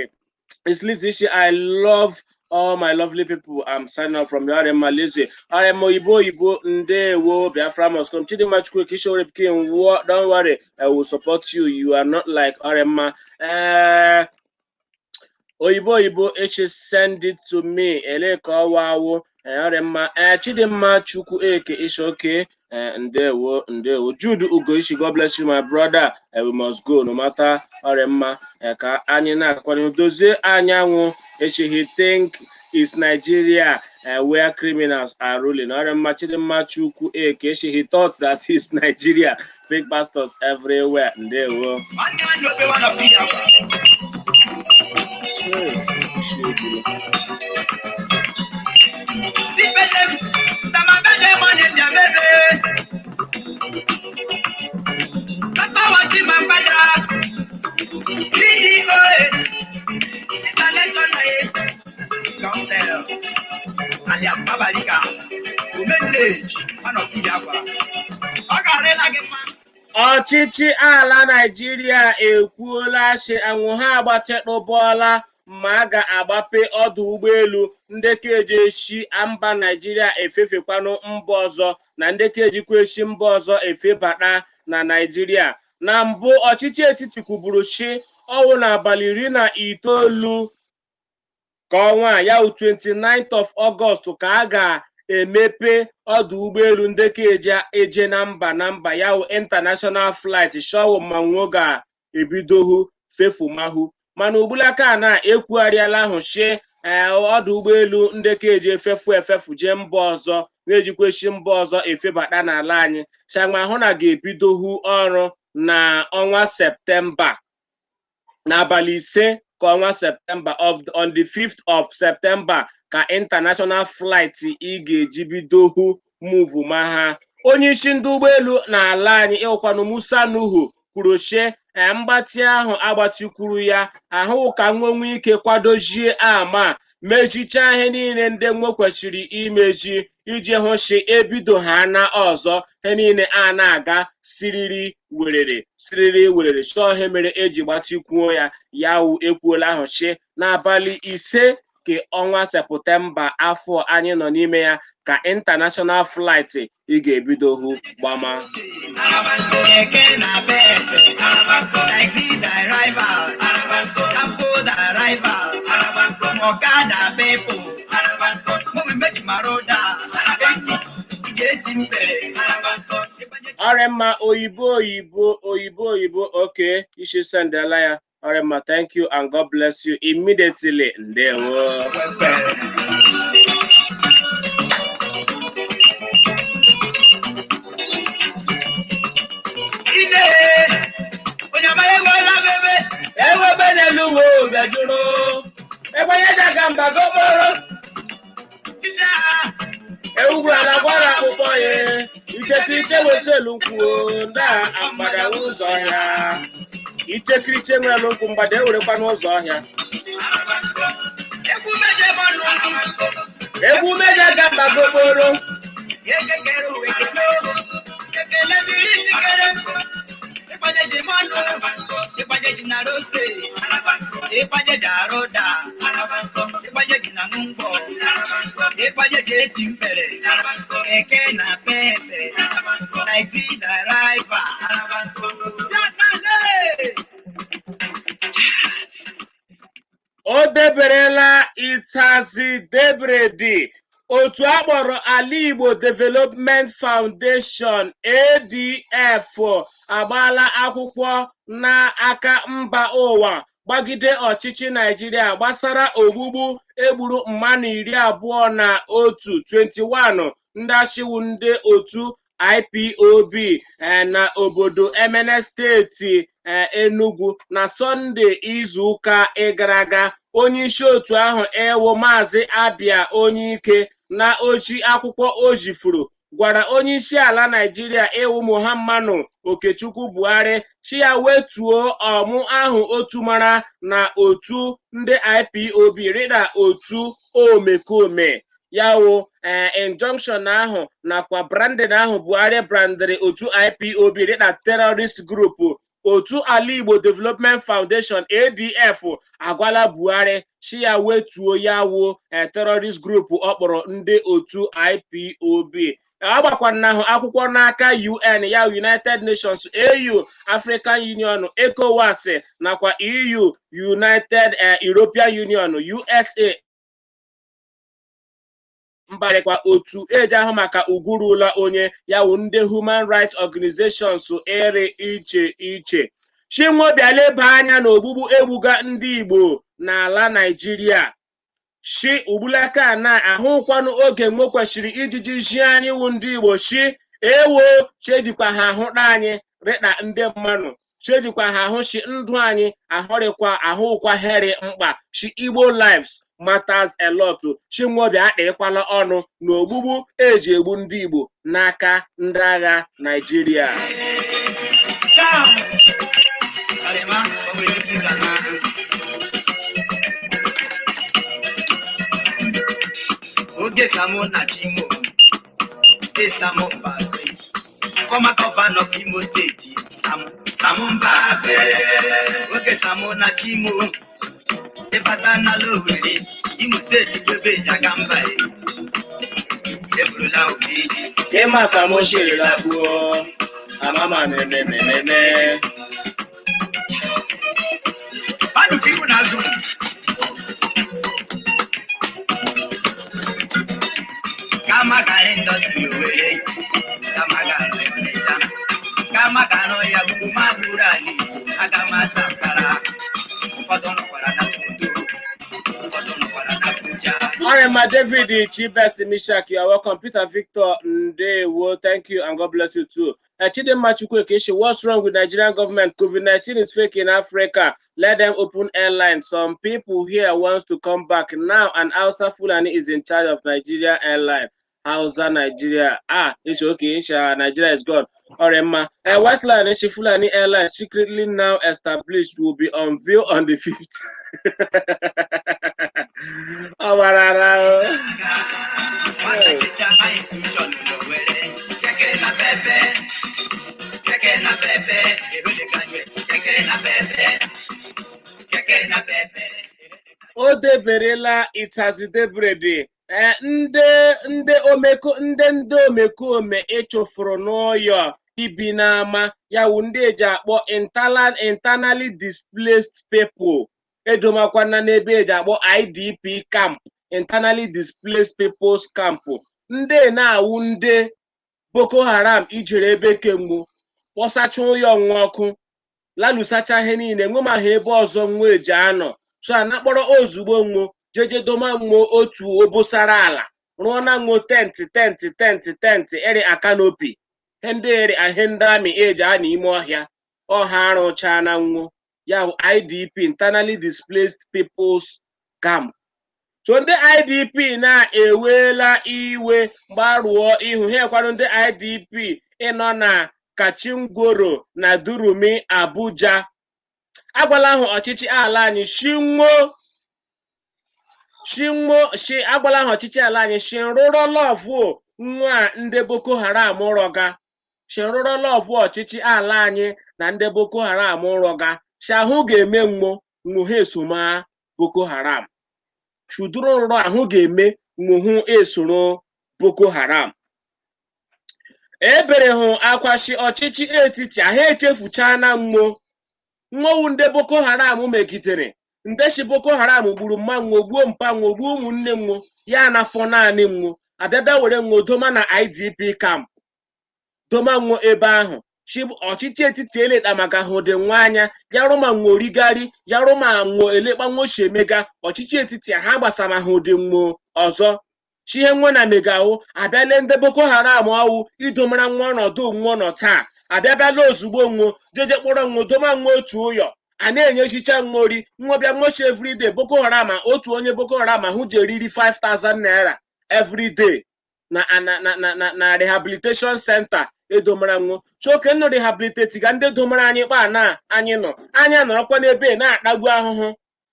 Speaker 3: It's Liz ishi, I love all my lovely people. I'm signing up from Ọrịa mma Lizzie. Ọrịa mma, oyibo oyibo, ndewo. Biafra must come. Chidimma Chukwueke ishi, King, don't worry, I will support you. You are not like ọrịa mma. Oyibo oyibo echi, send it to me. Ele ka ọwa awụ ọrịa mma. Chidimma Chukwueke ishi, okay. Ndewo, ndewo. Jude Ugo ishi, God bless you, my brother. We must go no matter. Ọrịa mma, ka anyị na-akwanye. Dozie anyanwụ echi, he think is Nigeria where criminals are ruling. Ọrịa mma, Chidimma Chukwueke echi, he thought that is Nigeria, fake pastors everywhere. Ndewo.
Speaker 1: Nwanne nwanne okpe nwanne ọfụ ya akwa.
Speaker 3: Chee,
Speaker 1: Sipele, tamabede mone ndiabebe. Papa wachi mambada. CEO, International, Gospel, alias Babalika, Omenage, one of Iyagwa. Ọ ga-arịla gị mma.
Speaker 3: Ọchịchị ala Naịjirịa ekwuola sị anwụ ha agbatịkpụbọọla ma a ga-agbape ọdụ ụgbọelu ndị ka eji esi mba Naịjirịa efefekwanụ mba ọzọ na ndị ka ejikwa esi mba ọzọ efebata na Naịjirịa. Na mbụ, ọchịchị etiti kwuburu shi ọwụ n'abalị 19 ka ọnwa a, ya wụ 29th of August, ka a ga-emepe ọdụ ụgbọelu ndị ka eje eje na mba na mba, ya wụ international flight shọwụ manwo ga-ebidohu fefumahu. Mana ugbulaka na ekwugharịala ahụ shie ọdụ ụgbọelu ndị ka eji efefu efefu jee mba ọzọ na-ejikwa esi mba ọzọ efebata n'ala anyị chama hụ na ga-ebidohu ọrụ na ọnwa Septemba, n'abalị 5 ka ọnwa Septemba, of on the 5th of September, ka international flight ị ga-eji bido hụ move. Ma ha onye isi ndị ụgbọelu n'ala anyị, ịhụkwanụ Musa Nuhu, kwuru sie mgbatị ahụ agbatikwuru ya ahụ ka nwenwe ike kwadozie ama mechichaa ihe niile ndị nwe kwesịrị imeji iji hụ si ebido ha na ọzọ, ihe niile a na-aga siriri werere siriri werere. Chọọ ihe mere eji gbatikwuo ya. Ya wụ ekwuola ahụ si n'abalị 5 ke ọnwa Septemba afọ anyị nọ n'ime ya ka international flight ị ga-ebido hụ gbama.
Speaker 1: Keke NAPEP, taxi drivers, danfo drivers, ọ̀kadà people, mụ meji maroda, enyi ị ga-eti mpere.
Speaker 3: Ọrịa oyibo, oyibo, oyibo, oyibo. Okay, isi sendela ya. Ọrịa, thank you and God bless you immediately. Ndewo.
Speaker 1: Ine, onye amaghị egwela bebe.
Speaker 2: Ewebe n'elu uwe bịajuru egbenye daga mba gokporo.
Speaker 1: Ine ha,
Speaker 3: Ewugwara gwara akpụkpọ ya ichekiriche weselu nkwụ nda mgbada ụzọ ọhịa. Ichekiriche nwere nkwụ, mgbada ewerekwa n'ụzọ ọhịa.
Speaker 1: Egwu meje bọnụ.
Speaker 2: Egwu meja ga mba gokporo.
Speaker 1: Ekekere uwe kele. Ekele dịrị njikere. Ịkwanye ji mmanụ, ịkwanye ji na rose, ịkwanye ji arụda, ịkwanye ji na ngwọ, ịkwanye ji eti mpere, keke NAPEP, taxi driver. Ya na le!
Speaker 3: O deberela ịtazi debredi. Otu akpọrọ Ala Igbo Development Foundation, ADF, agbaala akwụkwọ n'aka mba ụwa gbagide ọchịchị Naijiria gbasara ogbugbu egburu mmadụ 21, 21 ndị ashiwu ndị otu IPOB na obodo Emene, steeti Enugu, na Sọnde izuụka gara aga. Onyeisi otu ahụ, ewu Maazị Abia Onyeike, na ochi akwụkwọ o jifuru gwara onyeisi ala Naijiria, ewu Muhammadu Okechukwu Buhari, chi ya wetuo ọmụ ahụ otu mara na otu ndị IPOB rịda otu omekome ya wụ injunction ahụ nakwa branding ahụ Buhari brandịrị otu IPOB rịda terrorist group. Otu Ala Igbo Development Foundation, ADF, agwala Buhari chi ya wetuo ya wụ terrorist group ọ kpọrọ ndị otu IPOB. Agbakwanahụ akwụkwọ n'aka UN, ya United Nations, AU, African Union, ECOWAS nakwa EU, United European Union, USA, mbarịkwa otu eji ahụ maka ugwurula onye, ya wụ ndị human rights organizations ere iche iche. Chinwobịa leba anya n'ogbugbu egbuga ndị Igbo n'ala Naijiria shi ugbulaka na ahụkwanụ oge mgbe kwesịrị ijiji ji anyị wụ ndị Igbo shi ewo chejikwa ha ahụta anyị rịta ndị mmadụ, chejikwa ha ahụ shi ndụ anyị ahụrịkwa ahụkwa heri mkpa shi Igbo lives matters a lot. Chinwobịa akpịkwala ọnụ n'ogbugbu eji egbu ndị Igbo n'aka ndị agha Naijiria.
Speaker 1: Ciao! Alema, ọ bụ ezigbo ịza na. Oge Samo na Chimo, Samo Mbagwe, former governor of Imo State, Sam Sam Mbagwe. Oge Samo na Chimo, ịbata n'ala Owerri, Imo Steeti bụ ebe eji aga mba e. Eburula obi.
Speaker 3: Ịma Samo shirila gbuo amama na-eme.
Speaker 1: Mmadụ ka iwu na-azụ. Kama garị ndọsiri Owerri, kama garị Ọnịcha, kama garị ya gburu ma gburu ala Igbo, aga m asa mbara. Ụfọdụ nọkwara na Sokoto, ụfọdụ nọkwara na Abuja.
Speaker 3: Arema David Chibest Mishak, you are welcome. Peter Victor Ndewo, thank you and God bless you too. Chidinma Chukwueke, what's wrong with Nigerian government? COVID-19 is fake in Africa. Let them open airlines. Some people here wants to come back now, and Hausa Fulani is in charge of Nigeria Airline. Hausa Nigeria. Ah, it's okay. It's, Nigeria is gone. Orema. Westland Ishi Fulani Airlines secretly now established will be unveiled on the 5th. Oh, wow.
Speaker 1: Nwata chicha institution n'Owerri. Keke na pepe, keke na pepe, ehele graduate. Keke na pepe, keke na pepe.
Speaker 3: O deberela ịtazidebrede. Ee, ndị omeko ndị omekome ịchụfụrụ n'ụyọ ibi n'ama ya wụ ndị eji akpọ internally displaced people, edomakwana n'ebe eji akpọ IDP camp, internally displaced peoples camp. Ndị na-awụ ndị Boko Haram ijere ebe kemgbe kpọsacha ụyọ nwa ọkụ, lalụsacha ihe niile, nwe ma ha ebe ọzọ nwa eji anọ. So a na-akpọrọ ozugbo nwo jeje doma nwo otu obosara ala, rụọ na nwo tent tent tent tent eri akanopi ndị eri ahịa, ndị amị eji a n'ime ọhịa ọha arụcha na nwo ya bụ IDP, internally displaced peoples camp. So ndị IDP na-ewela iwe, gbarụọ ihu ha ekwanụ ndị IDP ịnọ na Kachingoro na Durumi, Abuja. Agwala ahụ ọchịchị ala anyị shinwo shinwo shi, agwala ahụ ọchịchị ala anyị shi nrụrọ lọvụ nwa ndị Boko Haram rọga, shi nrụrọ lọvụ ọchịchị ala anyị na ndị Boko Haram rọga, shi ahụ ga-eme nwo nwo ha esoma Boko Haram, chuduru nrọ ahụ ga-eme nwo esoro Boko Haram. Ebere hụ akwashi ọchịchị etiti ahụ echefuchana nwo nwowu ndị Boko Haram megidere, ndeshi Boko Haram gburu mma nwo, gbuo mpa nwo, gbuo ụmụnne nwo, ya na afọ naanị nwo abịabịa were nwo doma na IDP camp, doma nwo ebe ahụ. Chi ọchịchị etiti eleta maka ha ụdị nwa anya ya rụma nwo rigari ya rụma nwo elekpa nwo si emega ọchịchị etiti ha gbasara ha ụdị nwo ọzọ. Chi ihe nwa na megawo abịale ndị Boko Haram ọwụ idomara nwa ọnọdụ nwo nọ taa, abịabịala ozugbo nwo jeje kpọrọ nwo doma nwo otu ụyọ a na-enyechicha nwori nwa bịa nwochi everyday. Boko Haram, otu onye Boko Haram ahụ ji eriri 5000 naira everyday na na na na na na rehabilitation center edomara nwo choke nnụ rehabilitate ga ndị domara anyị kpa na anyị nọ anyị anọrọkwa n'ebe na-akpagbu ahụhụ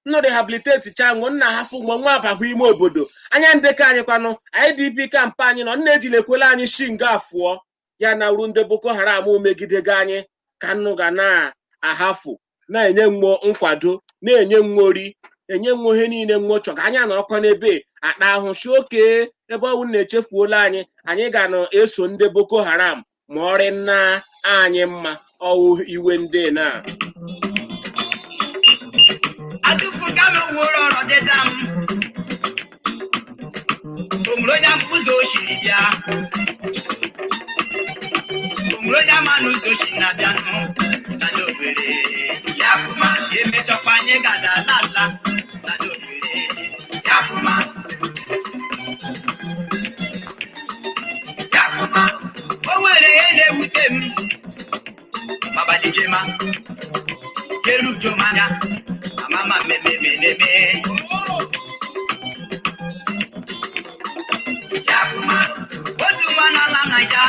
Speaker 3: nnụ rehabilitate cha nwo nna ha fụ nwo nwa abahụ ime obodo anya ndekọ anyị kwanụ IDP camp anyị nọ nna ejilekwela anyị shi nga afụọ ya na uru ndị Boko Haram megidego anyị ka nnụ ga na-ahafụ na-enye mmụọ nkwado, na-enye nwori, enye nwa ihe niile nwa chọga. Anyị anọrọkwa n'ebe akpa ahụ shi oke ebe ọwụ na-echefuola anyị, anyị ga na-eso ndị Boko Haram ma ọrị nna anyị mma ọwụ iwe ndị na
Speaker 1: Atụfuga m wụrụ ọrọ dịda m. Onwere onye ama ụzọ o siri bịa. Onwere onye ama na ụzọ o si na-abịa nụ na n'Owerri. Ya kuma emechọkwa anyị gada ala ala na n'Owerri. Ya kuma. Ya kuma. O nwere ihe na-ewute m. Abalị jema. Keru anya. Amama mmemme. Ya kuma. Otu nwa n'ala Naija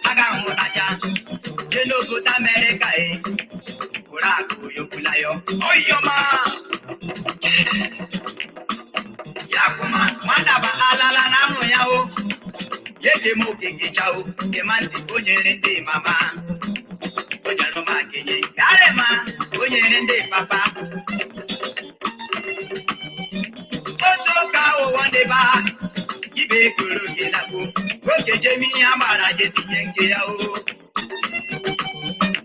Speaker 1: aga ahụ naja jee n'obodo Amerịka e kwụrụ akụ yokwulayo oyoma. Ya kuma nwata alala na amụ ya o ya eji m okeke chao kema ntị o nyere ndị mama o nyere m akenye garịma o nyere ndị papa otu ụka ụwa ndị ba ibe ekoro gị lakpo oge jemi ihe agbara je tinye nke ya o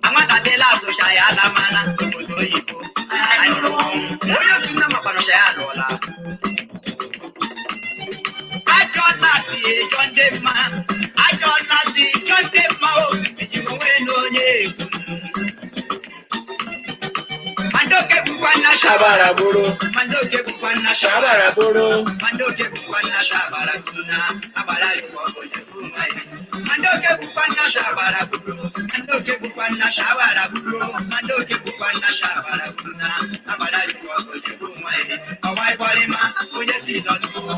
Speaker 1: anwatatela asụcha ya ala mana obodo oyibo anyị nụrụ ọnwụ onye otu nna makwanụcha ya alụọla ajọ nna si ejọ ndị mma, ajọ nna si jọ ndị mma o eji m onwe na onye egwu mandoke bụkwa nna
Speaker 3: shabara bụrụ
Speaker 1: mandoke. oke bụkwa nna
Speaker 3: Shabara bụrụ.
Speaker 1: Mande oke bụkwa nna shabara bụrụ na agbara rịkwa ọgụ jekwu nwa ya. Mande oke bụkwa nna shabara bụrụ. Mande oke bụkwa nna shabara bụrụ. Mande oke bụkwa nna shabara bụrụ na agbara rịkwa ọgụ jekwu nwa ya. Ọwa ịgbarịma onye ti lọ n'ugbo.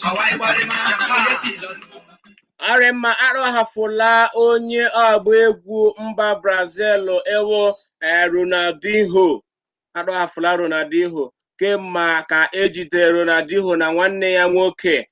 Speaker 1: Ọwa ịgbarịma onye ti lọ n'ugbo.
Speaker 3: Arịmma arọhafụla onye ọgba egwu mba Brazil ewo Ronaldinho. Arọhafụla Ronaldinho kemma ka ejidere Ronaldinho na nwanne ya nwoke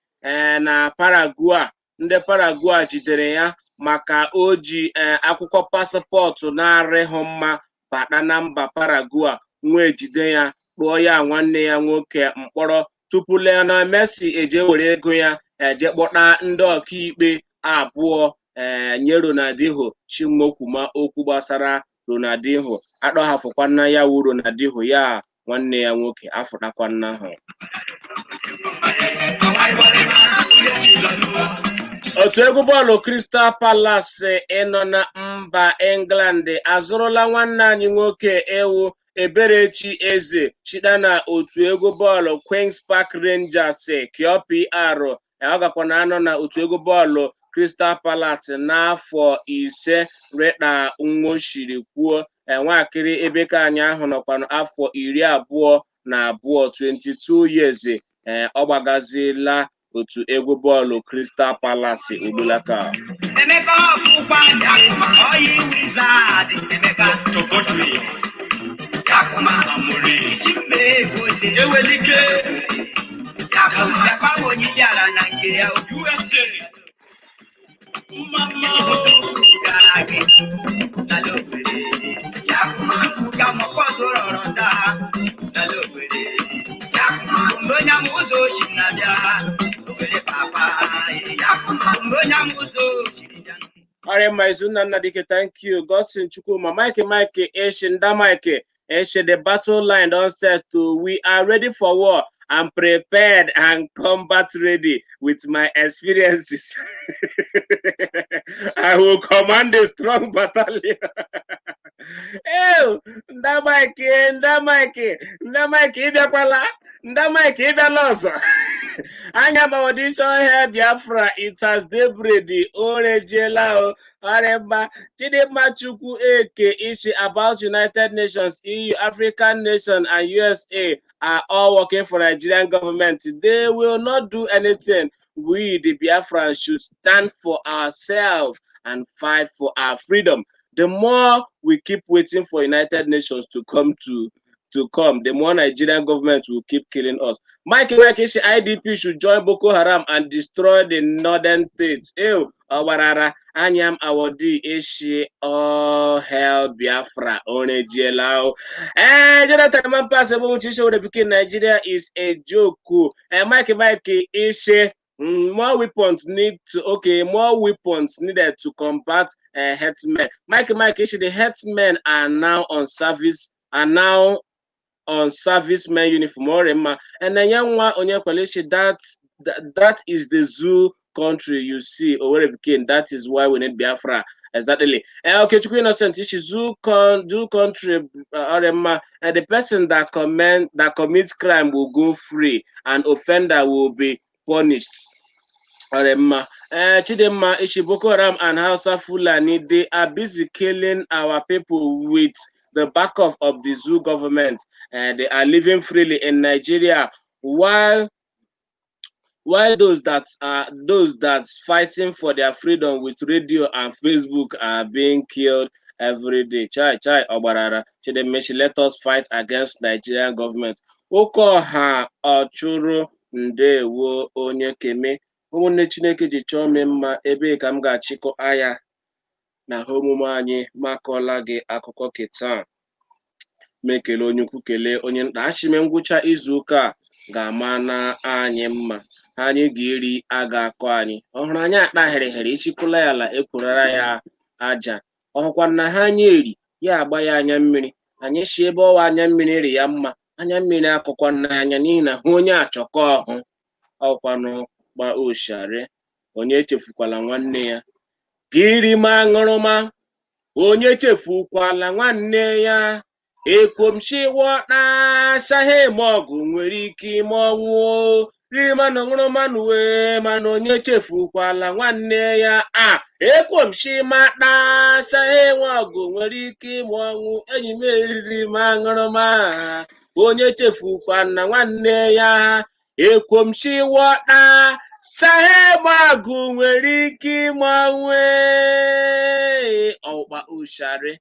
Speaker 3: na Paraguay. Ndị Paraguay jidere ya maka o ji akwụkwọ passport na-arịghị mma bata na mba Paraguay, nwee jide ya, kpụọ ya nwanne ya nwoke mkpọrọ tupu Lionel Messi eje were ego ya eje kpọta ndị ọkaikpe abụọ nye Ronaldinho chimokwuma okwu gbasara Ronaldinho. Akpọhafụkwana ya wu Ronaldinho ya nwanne ya nwoke afụtakwana ha.
Speaker 1: Ọwa ịgbarịma onye ti lọ n'ugbo.
Speaker 3: Otu egwu bọọlụ Crystal Palace ịnọ na mba England azụrụla nwanne anyị nwoke ewu Eberechi Eze chita na otu egwu bọọlụ Queens Park Rangers QPR. Ọ gakwa na anọ na otu egwu bọọlụ Crystal Palace n'afọ 5 rịta nwoshiri kwuo. Nwakiri ebeka anyị ahụ nọkwa afọ 22, 22 years. Ọ gbagazila otu egwu bọọlụ Crystal Palace ugbulaka.
Speaker 1: Emeka ọfụkwa Yakuma oyi wizard Emeka Yakuma Chimmegole
Speaker 4: Ewelike.
Speaker 1: Yakuma yakwa onye bịara na nke ya.
Speaker 4: USA. Mama.
Speaker 1: Gara gị n'ala Owerri Yakuma fuga mọkọdụ rọrọ daa n'ala Owerri Yakuma mgbe onye ama ụzọ oshi na-abịa Owerri papa Yakuma mgbe onye ama ụzọ oshiri bịa.
Speaker 3: Ọrịa Izunna Nnadike, thank you. Godson Chukwuma, Mike Mike, Eshe Nda Mike, Eshe, the battle line don set to we are ready for war and prepared and combat ready with my experiences. I will command a strong battalion. Ew, Nda Mike, Nda Mike, Nda Mike, ịbịakwala, Nda Mike, ịbịala ọzọ. Anya malediction here Biafra, it has daybreak, o rejiela o. Ọrịa Chidimma Chukwu Eke isi about United Nations, EU, African nation and USA are all working for Nigerian government. They will not do anything. We, the Biafrans, should stand for ourselves and fight for our freedom. The more we keep waiting for United Nations to come, the more Nigerian government will keep killing us. Mike Mike isi IDP should join Boko Haram and destroy the northern states. Ew, ọgbarara anyam awodi ishi all hell Biafra orejiela o. Jonathan Mampas Ebumuchi ishe were pikin Nigeria is a joke. Mike Mike ishe more weapons need to okay more weapons needed to combat herdsmen. Mike Mike ishe the herdsmen are now on servicemen uniform ọrịa and then nwa onye kwelechi that is the zoo country you see Owerri pikin. That is why we need Biafra, exactly. Okay, Chukwu Innocent ishi zoo country ọrịa and the person that commits crime will go free and offender will be punished. Ọrịa Chidinma ishi Boko Haram and Hausa Fulani, they are busy killing our people with the backup of the zoo government. They are living freely in Nigeria while those that's fighting for their freedom with radio and Facebook are being killed every day. Chai chai ọgbarara. Chidemechi, let us fight against Nigerian government. Okeọha ọchụrụ ndewo onye keme ụmụnne Chineke ji chọọ m mma ebee ka m ga-achịkọ aya na ha omume anyị makọla gị akụkọ keta ma ekele onye ukwu kelee onye nta achịme ngwụcha izu ụka a ga-ama na anyị mma anyị ga-eri aga akọ anyị ọhụrụ anyị akpa hịrịhịrị isikwụla ya ala ekwurara ya aja ọhụkwa na ha anya eri ya agba ya anya mmiri anyị si ebe ọwa anya mmiri eri ya mma anya mmiri akọkwa n'anya n'ihi na hụ onye achọkọ ọhụ ọkwanụ gba oshari onye echefukwala nwanne ya gịrị ma aṅụrụma onye chefukwala nwanne ya. Ekwomshiwọtashahe eme ọgụ nwere ike ime ọnwụ o. Riri manụ ṅụrụ manụ wee mana onye chefukwala nwanne ya a ekwomshimatashahe nwe ọgụ nwere ike ime ọnwụ. Enyi m eriri ma aṅụrụma, onye chefukwana nwanne ya. Ekwomshiwọta shahe ọgụ nwere ike ime ọnwụ. Ee, ọkpa ushari.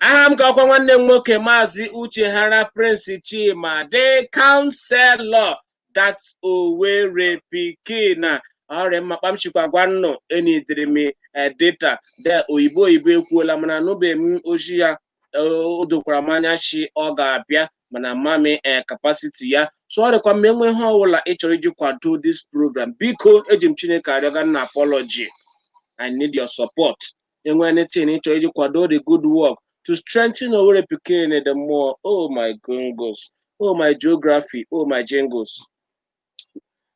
Speaker 3: Aha m ka ọkwa nwanne m nwoke, Maazị Uche Hara Prince Chima, the counselor, that Owerri pikin. Ọrịa mma kpamchikwa gwa nnụ enidiri m data de oyibo oyibo ekwuola, mana anụbeghị m ozi ya. O dokwara m anya chi ọ ga-abịa, mana mami capacity ya so ọ dịkwa mma. Enwe ihe ọbụla ị chọrọ iji kwado this program, biko eji m Chineke arịọga na apology, I need your support. Enwe anything ị chọrọ iji kwado the good work to strengthen Owerri pikin the more. Oh my gringos, oh my geography, oh my jingles,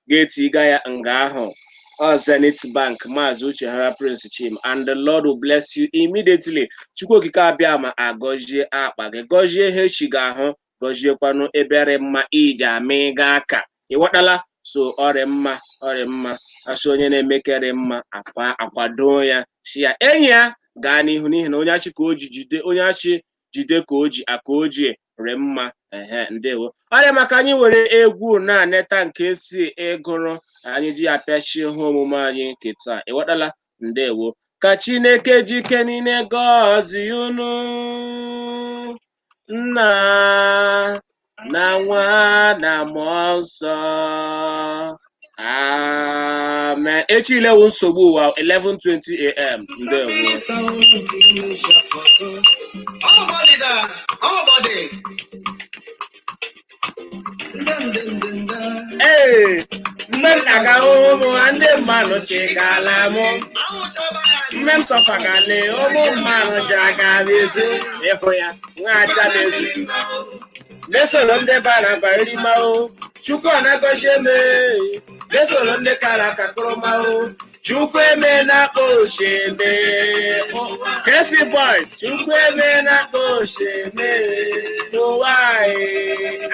Speaker 3: ga-etiga ya nga ahụ ọ Zenith Bank, Maazị Uche Hara Prince Chim, and the Lord will bless you immediately. Chukwu Okike abịa ma agọzie akpa gị, gọzie ihe echi ga-ahụ, gọziekwanụ ebere mma iji ama ịga aka ịghọtala. So ọrịa mma, ọrịa mma, asị onye na-emekere mma akwa akwado ya, si ya enyi ya gaa n'ihu, n'ihi na onye achị ka o ji jide, onye achị jide ka o ji aka o ji ree mma. Ehe, ndewo. Ọrịa maka anyị were egwu na-aneta nke esi ịgụrụ anyị ji ya pịachie ihe omume anyị nke taa, ịghọtala. Ndewo. Ka Chineke jike niile gọzie unu, Nna na Nwa na Mmụọ Nsọ. Amen. Echi ilewu nsogbu ụwa, 11:20 a.m. Ndewo.
Speaker 1: Ọmụbọdị da, ọmụbọdị. Ndendendenda.
Speaker 3: Ee, mgbe m na-aga ụmụ ndị mmanụ chigala mụ.
Speaker 1: Anwụchaba ya.
Speaker 3: Mgbe m sọfagale ụmụ mmanụ ji aga n'ezi ịhụ ya nwa aja n'ezi mesoro ndị bara barimao. Chukwu ọ na-agọzi eme mesoro ndị kara aka kụrụmao. Chukwu eme na-akpọ osheme Kesi Boys. Chukwu eme na-akpọ osheme n'ụwa anyị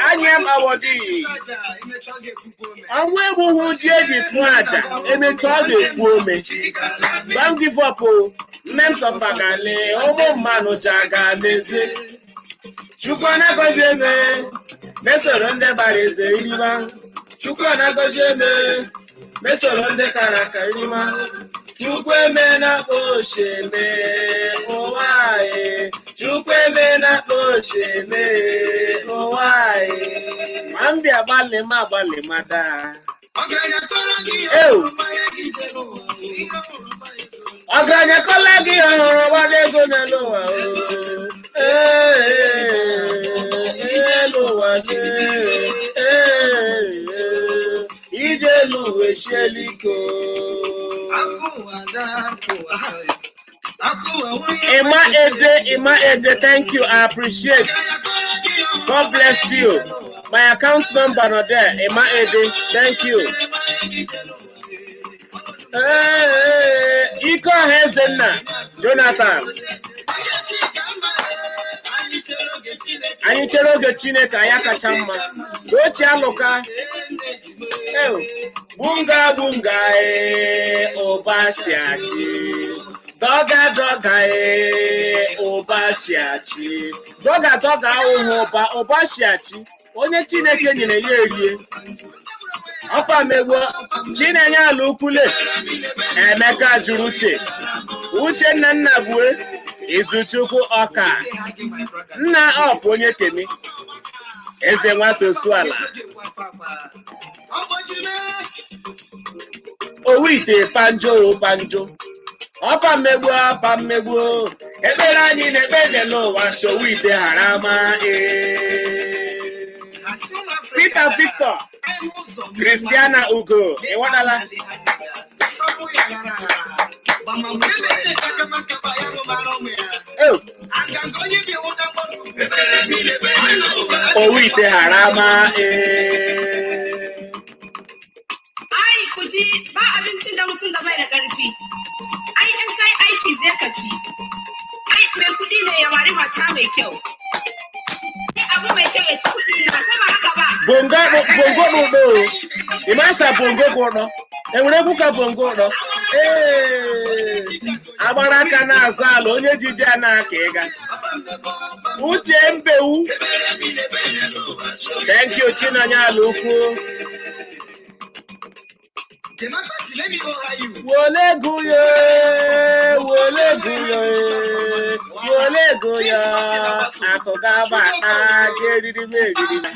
Speaker 3: anya m awọdị.
Speaker 1: Aja, emechaa ọ ga-ekwukwa ome.
Speaker 3: Ọnwụ egbughị ji eji tụọ aja, emechaa ọ ga-ekwu ome. Don't give up o. Nne m sọfagale ụmụ mmanụ ji aga n'ezi. Chukwu na-agọzi eme mesoro ndị gbara eze irima. Chukwu na-agọzi eme mesoro ndị kara aka irima. Chukwu eme na osheme ụwa anyị. Chukwu eme na osheme ụwa anyị. Ma m bịa gbalị m agbalị ma daa.
Speaker 1: Ọgaranya kọrọ gị ihe
Speaker 3: Ew.
Speaker 1: ọhụrụ gbanye gị ije n'ụwa. Ihe ọhụrụ gbanye gị.
Speaker 3: Ọgaranya kọla gị ọhụrụ gbara ego n'elu ụwa o. Ee, elu ụwa ee, ee, ije elu ụwa esiela ike o.
Speaker 1: Akụ ụwa daa, akụ ụwa sorry. Akụ ụwa wụrụ
Speaker 3: Emma Ede, Emma Ede, thank you. I appreciate.
Speaker 1: Ọgaranya kọrọ gị ihe ọhụrụ
Speaker 3: God bless you. My account number not there. Emma Ede, thank you. Ee, Ike Ọha Ezenna, Jonathan. Anyị chere oge Chineke, anyị kacha mma. Ochie alụka. Ew, bunga bunga ee, ụba si achị. Dọga dọga ee, ụba si achị. Dọga dọga ahụhụ ụba, ụba si achị. Onye Chineke nyere ya erie. Ọkwa megbuo Chinenye ala ukwule. Emeka jụrụ uche. Uchenna Nnabue, Izuchukwu Ọka. Nna ọpụ onye kemi. Eze nwata osu ala. Owu ite panjo o panjo. Ọpa mmegbu, ọpa mmegbu. Ekpere anyị na-ekpe dị n'ụwa si owu ite ghara ama ee. Peter Victor, Christiana Ugo, ịwadala. Ew, owu ite ghara ama ee.
Speaker 4: Ai, ku ji ba abincin da mutum da bai da ƙarfi. Ai, in kai aiki zai ka ci. Ai, mai kuɗi ne ya mari mata mai kyau. ci kuɗi na, ko ba haka ba?
Speaker 3: Bongo bongo n'ụdọ o. Ị ma asa bongo bụ ụdọ? Enwere egwu ka bongo ụdọ? Ee, agbara aka na-azụ ala onye jiji a na-aka ịga. Uche Mbewu. Thank you, Chinonye ala ukwu. Wole ego ya, wole ego ya, wole ego ya, akụ ga-aba akpa ga eriri m eriri m.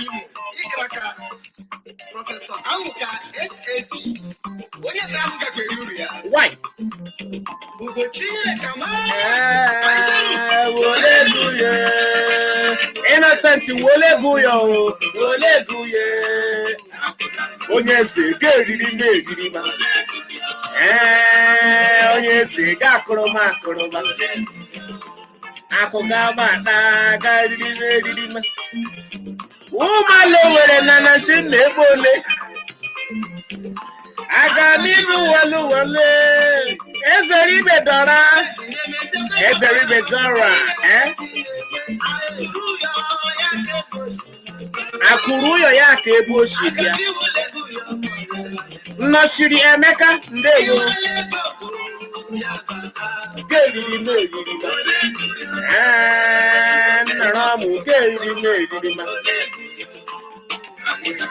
Speaker 1: Prọfesọ Awuka SSC, onye tara m gakwere uru ya.
Speaker 3: Why?
Speaker 1: Ugochi Kama.
Speaker 3: Ee, wole ego ya. Innocent wole ego ya o, wole ego ya. Onye eze ga eriri m eriri m. Ee, onye eze ga akụrụma akụrụma. Akụ ga-agba akpa ga eriri m eriri m. Ụmụala were na na si na ebe ole. Aga m ibu welu wele. Ezere ibe dọra. Ezere ibe dọra. Eh? Akụrụ ụyọ ya ka ebe o si bịa. Nnọchiri Emeka ndewo. Ga-eriri m eriri ma. Ee, nnọrọ m ga-eriri m eriri ma.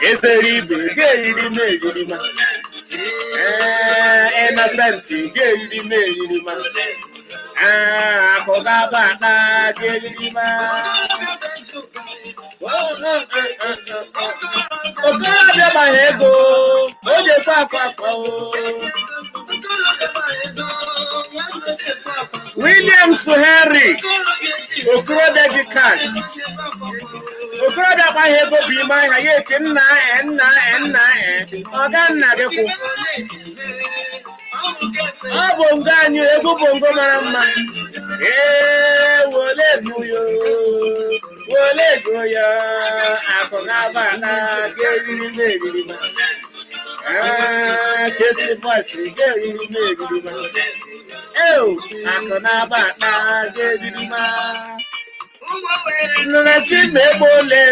Speaker 3: Ezere ibe ga-eriri m eriri ma. Ee, Innocent ga-eriri m eriri ma. Ee, akụ ga-aba akpa ga-eriri ma. Okorobịa gbara ego, o ji ekwe akwa akwa o. Williams Henry, okorobịa ji cash. Okorobịa agbaghị ego bụ ime ahịa ya eche nna e nna e nna e ọga nna gị kwụ. Ọ bụ ngo anyị, egwu bongo mara mma. Ee, wole ego yo, wole ego ya, akụ na-aba na ga-eriri m eriri ma. Ee, kesi bọsị ga-eriri m eriri ma. Eo, akụ na-aba na ga-eriri ma. Nọ na si ma ebe ole.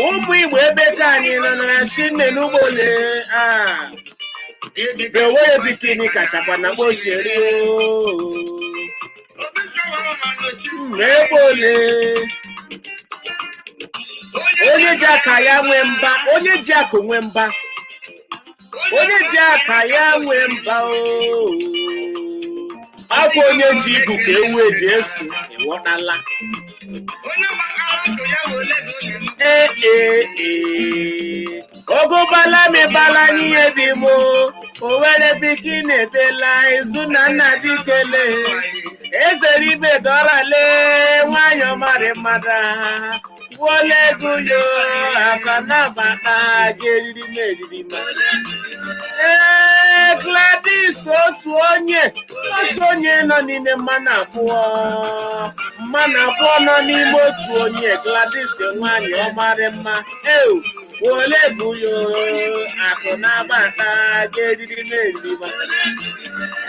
Speaker 3: Ụmụ Igbo ebe ka anyị nọ na si nne n'ugbo ole. Ah. Bewe bikini kachakwa na mkposheri ooo. Ebe ole. Onye ji aka ya nwee mba, onye ji akụ nwee mba. Onye ji aka ya nwee mba ooo. Ọ bụ onye ji igu ka ewu eji eso, ịghọtala. Ee ee ee. Ogobala mi bala n'ihe bi mụ. Owere bikini ebela izu na nna dikele. Ezere ibe dọra lee nwayọ mari mmadụ. Wọlé ego yo aka na-abata ga-eriri m eriri ma. Ee, Gladys otu onye nọ n'ime mmanụ abụọ. Mmanụ abụọ nọ n'ime otu onye. Gladys nwanyị ọmarị mma. Ew, wole bụ yo akụ na-abata ga-eriri m eriri ma.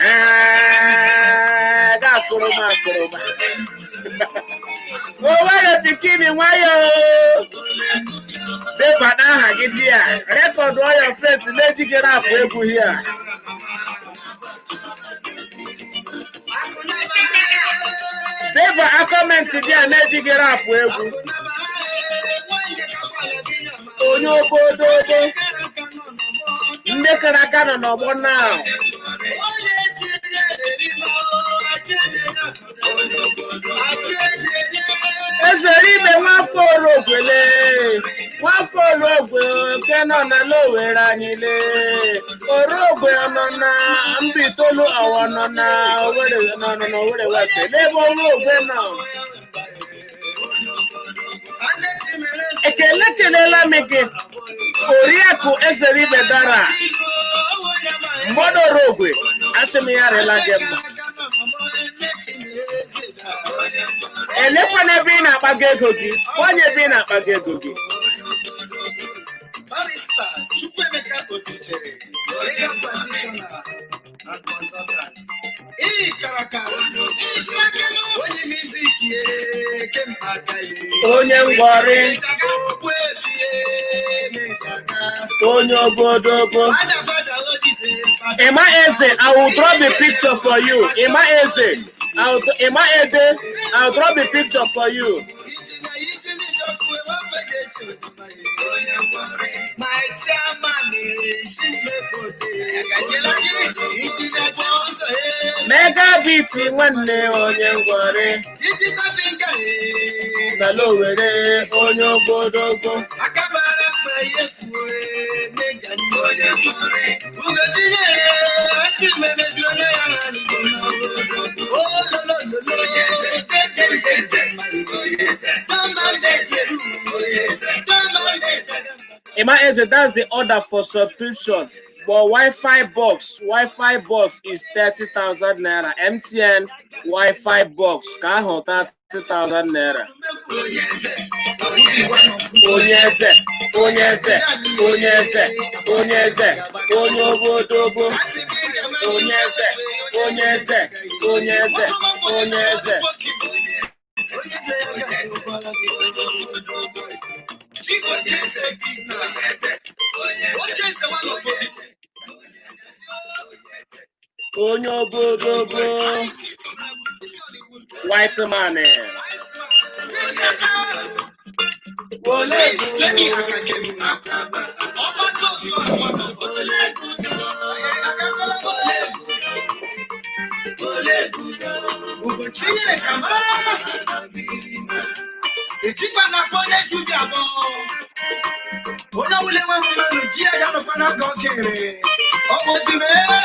Speaker 3: Ee, ga-akụrụma akụrụma. Owere bikini nwayọọ. Debata aha gị di a. Rekọdụ ọya fesi na-ejighị rapụ egwu hia. Deba akọmentị dị a na-ejighị rapụ egwu. Onye obodobo. Ndị kara aka nọ n'ọgbọ now. Ezere ibe nwafọ orogwele, nwafọ orogwe nke nọ na Lowere anyị lee. Orogwe nọ na Mbaitolu ọwa nọ na Owerri nọ na Owerri West n'ebe Orogwe nọ. Ekele kelela m gị, Oriakụ Ezere ibe dara mgbọdọ orogwe, asị m ya rịla gị mma. Elekwana ebe ị na-akpaga ego gị, onye ebe ị na-akpaga ego gị.
Speaker 1: Barrister Chukwuemeka Obichere, legal practitioner and consultant.
Speaker 3: Onye ngwọrị, onye obodobo. Emma Eze, I will draw the picture for you. Emma Eze, I will, Emma Ede, I will draw the picture for you.
Speaker 1: My chairman is
Speaker 3: Mega beat nwanne onye ngwọrị n'ala Owerri, onye obodobo. Emma Eze, that's the order for subscription. But Wi-Fi box is 30,000 naira. MTN Wi-Fi box ka ahụ 30,000 naira. Onye eze, onye eze, onye eze, onye eze, onye obodobo, onye eze, onye eze, onye eze, onye eze. Onye obodobo, white man. Wole.
Speaker 1: Ejikwa na akpọ onye ji ubi abụọ. Onye ọbụla enweghị mmanụ ji ya ga-anọkwa n'aka o kere. Ọ bụ otu mee.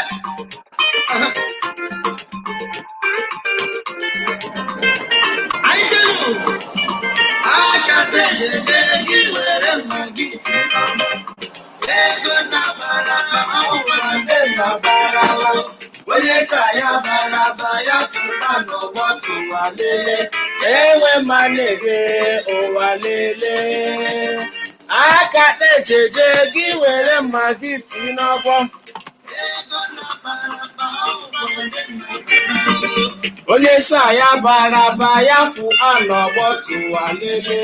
Speaker 1: Anyị jelu. Aka tejeje gị were mma gị tinye n'ọnụ. Ego na-abara aba, ọwụwa ndị na-abara aba. Onye sa ya bara aba, ya pụta n'ọgbọ tụwa lele.
Speaker 3: Enwe mma na-ege ụwa lele. Aka na-ejeje gị were mma gị tii n'ọgbọ.
Speaker 1: Ego na-abara aba, ọwụwa ndị na-abara aba.
Speaker 3: Onye sa ya bara aba, ya fụ anọgbọ sụwa lele.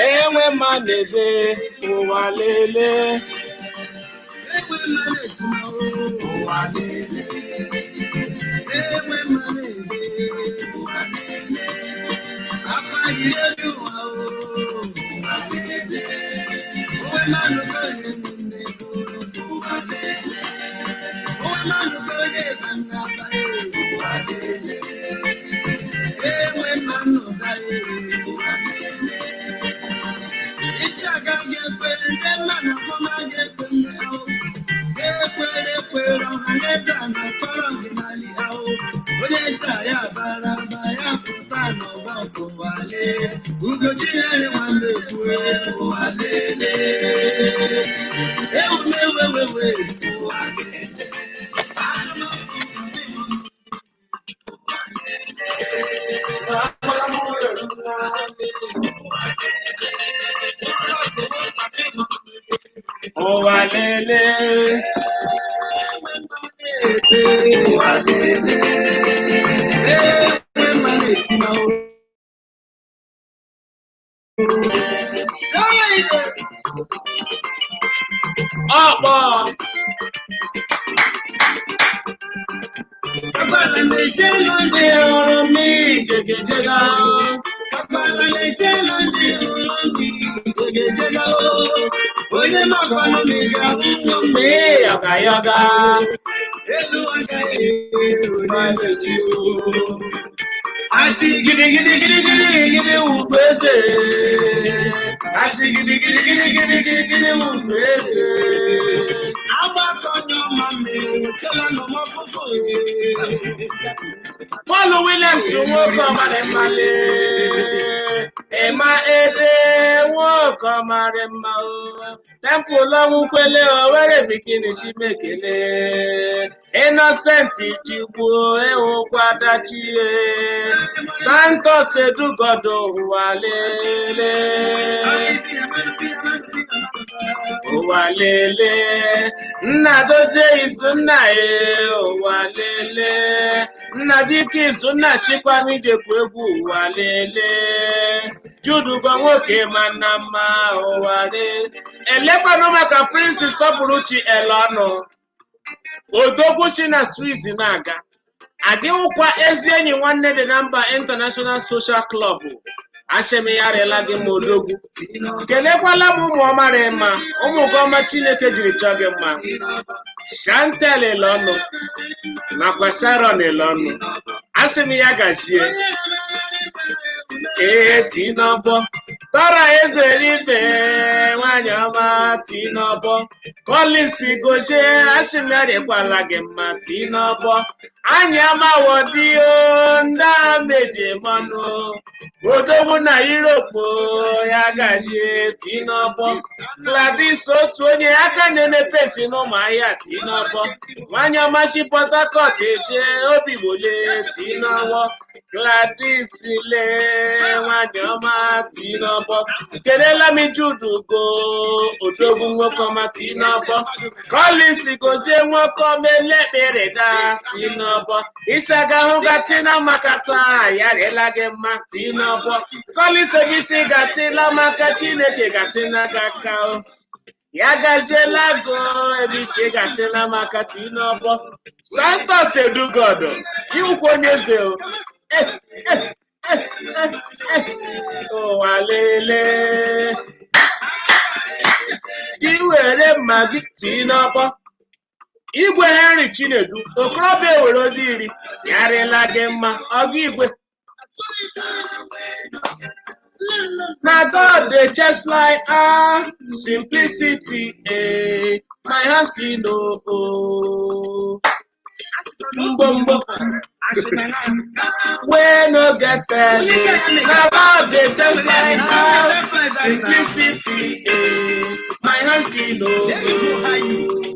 Speaker 3: Enwe mma na-ebe ụwa lele.
Speaker 1: Enwe mma na-esi na ụwa lele. Enwe mma na-ebe ụwa lele. Akwa yiri elu ụwa o, ụwa lele. Onwe mmanụ ka onye nne ụwa lele. Onwe mmanụ ka onye ba nnaba ụwa lele. Enwe mmanụ ga ụwa lele. Isi aga ga-ekwe ndị mma na ọmụma ga-ekwe nne ahụ. Ekwere ekwere ọha na eze a na-akọrọ gị n'ali ahụ. Onye isi ya bara aba ya pụta n'ọgbọ ụwa lee. Ugochi nyere nwanne ekwue ụwa lele. Ewu m ewewewe ụwa lele.
Speaker 3: Ụwa lele.
Speaker 1: Ụwa lele. Enwe mma na-eti na o.
Speaker 3: Ọkpọ.
Speaker 1: Agbala na-eche
Speaker 3: Ndị hụrụ m ijegejega.
Speaker 1: Agbala na-eche ndị hụrụ ndị jegejega o. Onye makwanụ m ị ga-ahụ nwa m.
Speaker 3: Mee yọga yọga.
Speaker 1: Elu agaghị onye na-eji o. Asị
Speaker 3: Gidi gidi gidi gidi gidi ugwu eze. Asị gidi gidi gidi gidi gidi gidi ugwu eze.
Speaker 1: Agbakọ nyọma mmiri tela n'ọmọfụfụ.
Speaker 3: Paul Williams nwoke ọmarị mmale. Ịma ede nwoke ọmarị mma o. Temple ọnwụ kwele owere bikini chimekele. Innocent Chigbo ewukwa dachie. Santos Edugodo ụwa lele. Ụwa lele. Nna dozie izu nna e ụwa lele. Nnadike Izunna shikwa m ijekwu egwu ụwa lelee. Judugo nwoke ma na mma ụwa lee. Elekwanụ maka Prince Sọpụrụchi Elọnụ. Odogwu si na Swiss na-aga. Adịwụkwa ezi enyi nwanne dị na mba International Social Club. Asị m ya rịla gị ma odogwu. Kelekwala m ụmụ ọma rị mma, ụmụ gị ọma Chineke jiri chọọ gị mma. Chantel Elọnụ nakwa Sharon Elọnụ. Asị m ya gazie. Ee, Tinọbọ. Tọra eze ife nwanyị ọma Tinọbọ. Collins Gozie, asị m ya rịkwala gị mma Tinọbọ. Anyị amawo di o, ndị a meje mmanụ. Odogwu na Europe ya gazie Tinọbọ. Gladys otu onye aka na-eme penti n'ụmụahịa Tinọbọ. Nwanyị ọma si Port Harcourt eje obi gbole Tinọbọ. Gladys lee nwanyị ọma Tinọbọ. Kelela m Jude Ugo odogwu nwoke ọma Tinọbọ. Collins Gozie nwoke ọma elekpere da Tinọbọ. Ịshaga hụ gatina maka taa ya rịla gị mma Tinọbọ. Collins Ebisi gatila maka Chineke gatina gị aka o. Ya gaziela go Ebisi gatila maka Tinọbọ. Santos Edugodo iwukwa onye eze o. Eh, eh, eh, eh, eh. Ụwa lelee. Gị were mma gị Tinọbọ. Igwe Henry Chinedu, okorobịa ewere obi iri, ya rịla gị mma, ọgụ igwe. Na God dey chest fly, ah, simplicity, eh, my hands clean, oh, oh. Mgbomgbo. Wey no get penny, na God dey chest fly, ah, simplicity, eh, my hands clean, oh, oh.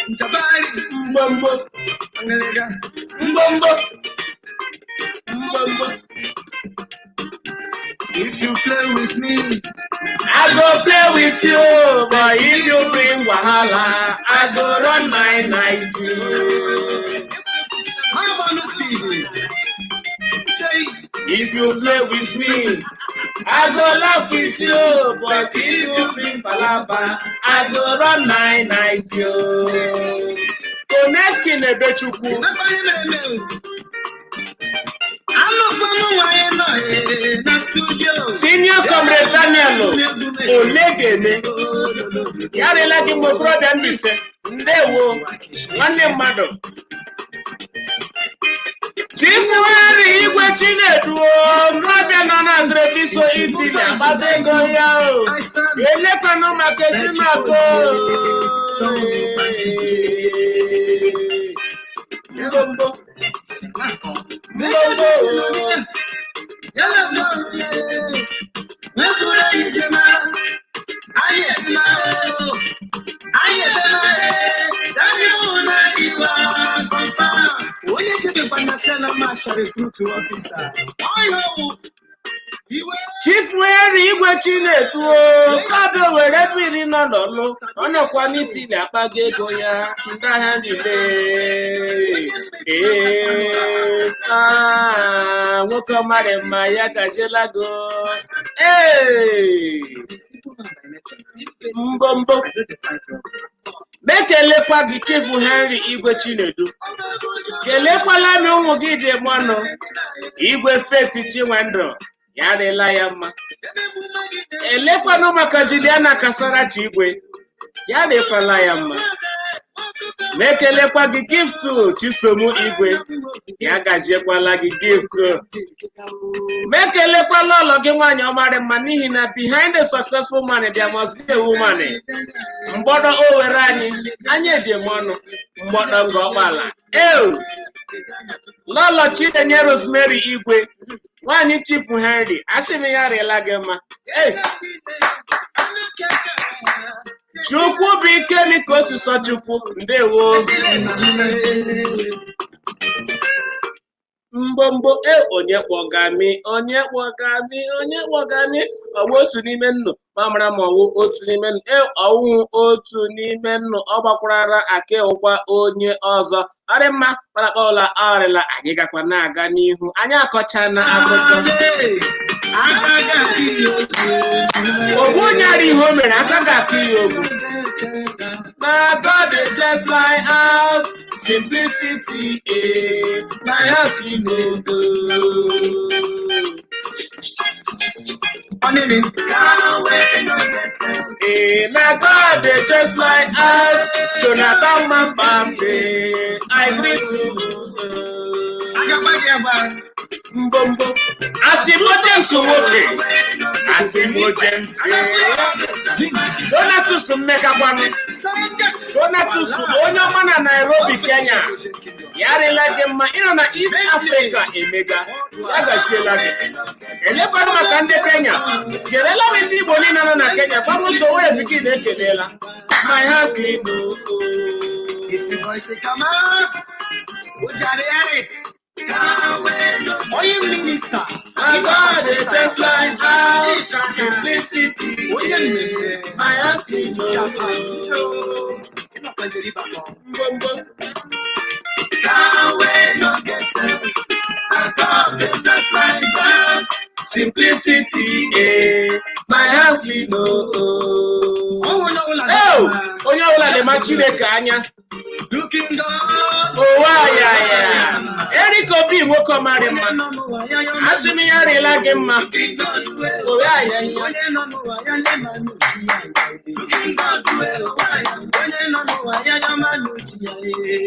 Speaker 3: Mgbomgbo. Mgbomgbo. Mgbomgbo.
Speaker 1: If you play with me,
Speaker 3: I go play with you, but if you bring wahala, I go run my night.
Speaker 1: I'm on the sea.
Speaker 3: If you play with me, I go laugh with you, but if you bring palava, I go run my night. Oneski Nebechukwu, Senior Comrade Daniel Olegeme, ya rịla gị mgbe okorobịa Mbaise, ndewo, nwanne mmadụ. Chikwuari Igwe Chinedu okorobịa nọ na Treviso Italy agbata ego ya o. Elekwanụ maka ezinụlọ. Mgbomgbo. Mgbomgbo.
Speaker 1: Onye chebekwa na sela masha recruit officer. Iwe
Speaker 3: Chifueri Igwe Chinedu okorobịa were ebe iri nọ n'ọlụ ọ nọkwa n'Italy akpago ego ya ndị ahịa niile. Ee, ah, nwoke ọmarị mma ya gaziela go. Ee, mbombo. Mekelekwa gị Chief Henry Igwe Chinedu. Kelekwala m ụmụ gị ji eme ọnụ. Igwe Faith Chinwendụ, ya adịla ya mma. Elekwanụ maka Juliana Kasarachi Igwe, ya adịkwala ya mma. Mekelekwa gị Gift Chisom Igwe, ya gaziekwala gị Gift. Mekelekwala ụlọ gị nwaanyị ọmarị mma n'ihi na behind a successful man there must be a woman. Mgbọdọ o were anyị, anyị eji eme ọnụ, mgbọdọ nga ọkpala. Eo! Lọlọ Chinenye Rosemary Igwe, nwaanyị Chief Henry, asị m ya rịla gị mma. Ee! Chukwu bụ ike m ka o si sọ Chukwu, ndewo. Mgbomgbo e onye kpọgami, onye kpọgami, onye kpọgami, ọ bụ otu n'ime nnu. Ma mara ma ọwụ otu n'ime ọwụ otu n'ime nnụ ọ gbakwara aka ịwụkwa onye ọzọ. Ọ dị mma, kparakpaụla ọrịla, anyị gakwa na-aga n'ihu. Anyị akọchana akụkọ. Ogbu onye ara ihe o mere aka ga-akụ ya ogbu. Na God dey just like out simplicity, eh, my happy no go. Eh, na God dey just like out Jonathan Mambasi, I greet you. Mbombo. Asị m James nwoke. Asị m James. Donatus mmekakwanụ. Donatus onye ọma na Nairobi, Kenya. Ya arịla gị mma ịnọ na East Africa emega. Ya gachiela gị. Elekwanụ maka ndị Kenya. Kerela m ndị Igbo niile nọ na Kenya. Gwa m ụzọ wee pikin ekelela. My house clean o.
Speaker 1: Onye minista.
Speaker 3: My God is just like out simplicity.
Speaker 1: Onye mmemme.
Speaker 3: My house clean o.
Speaker 1: Japan.
Speaker 3: Mbombo. Simplicity, eh, my house clean o. Oh, onye ọbụla na-ema Chineke anya. Ụwa ya ya. Eric Obi nwoke ọmarị mma. Asị m ya arịla gị mma. Ụwa ya ya.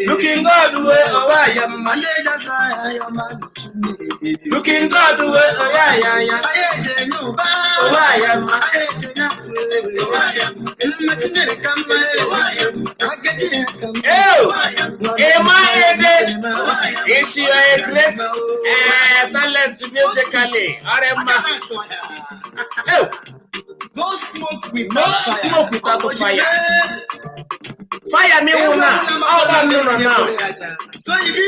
Speaker 3: Looking God way, ụwa ya mma. Looking God way, ụwa ya ya. Ụwa ya mma. Oh, Emma Ede, is she a great talent musically? Ọrẹ mma. Oh,
Speaker 1: No smoke
Speaker 3: no
Speaker 1: without fire.
Speaker 3: smoke without fire. Fire mi wù náà, ọba mi nọ náà.
Speaker 1: So ibi,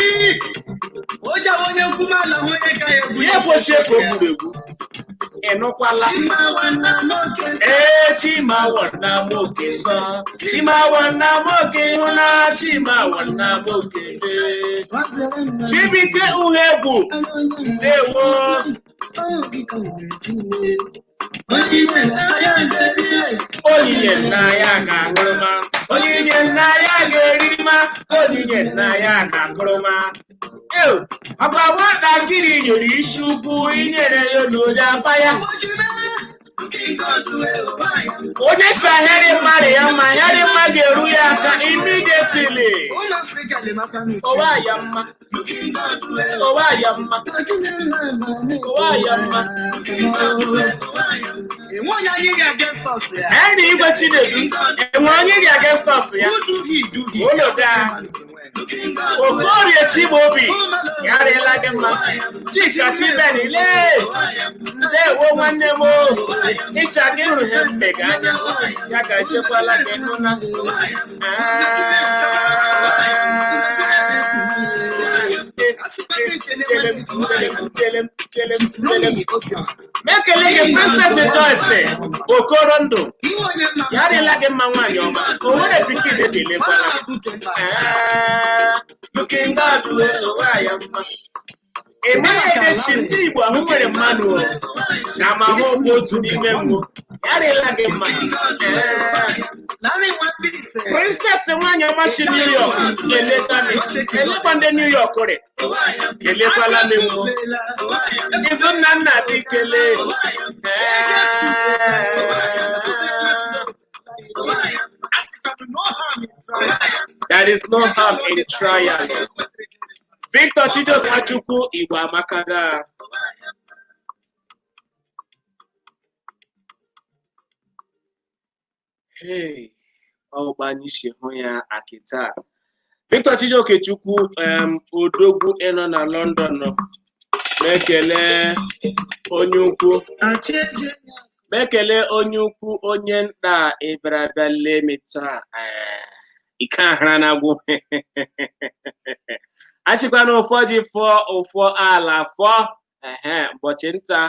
Speaker 1: ó jẹ́ onye nkwuma ala onye ka ya egwu.
Speaker 3: Ihe kwesịrị ka o gburu egbu. Ị nụkwala? Ee, Chimawanna nwoke sọ. Chimawanna nwoke hụna, Chimawanna nwoke lee. Chibuike Uhegwu, ndewo. Onyinye nna ya ga-aṅụrụma. Onyinye nna ya ga-erima. Onyinye nna ya ga-akụrụma. Ew, ọkwa nwatakịrị nyere isi ukwu inyere ya n'ụdị apa ya. Onye shaheri mmadụ ya mma, heri mma ga-eru ya aka immediately. Ụwa ya mma. Ụwa ya mma. Ụwa ya mma. Henry Igwe Chinedu, enwere onye iri against us ya? Ụlọ gaa. Okorie Chimaobi, ya arịla gị mma. Chika Chibeni, lee! Ndewo nwanne m o. Ịsha gị hụrụ ihe mbe gị anya. Ya ka echekwala gị hụ na. Chelem, chelem, chelem, chelem, chelem. Mekele gị Princess Joyce Okorondụ. Ya arịla gị mma nwaanyị ọma. O nwere pikin edelekwala gị. Ah, looking God way, ụwa ya mma. Ị maghị ebe si ndị Igbo ahụ nwere mmadụ o. Sama hụ bụ otu n'ime mbụ. Ya arịla gị mma. Ah, Princess nwaanyị ọma si New York eleta m. Elekwa ndị New York rị. Kelekwala m mbụ. Izu nna nna dị kele. There is no harm in trial. Victor Chijioke Chukwu Igbo amakada. Hey, ọgba anyị si hụ ya akịta. Victor Chijioke Chukwu odogwu ịnọ na London nọ na-ekele onye ukwu na-ekele onye ukwu onye nta ịbịarabịa lemi taa, ike ahara na-agwụ a sịkwa na ụfọdụ fụọ ụfọ ala fụọ ehe ụbọchị nta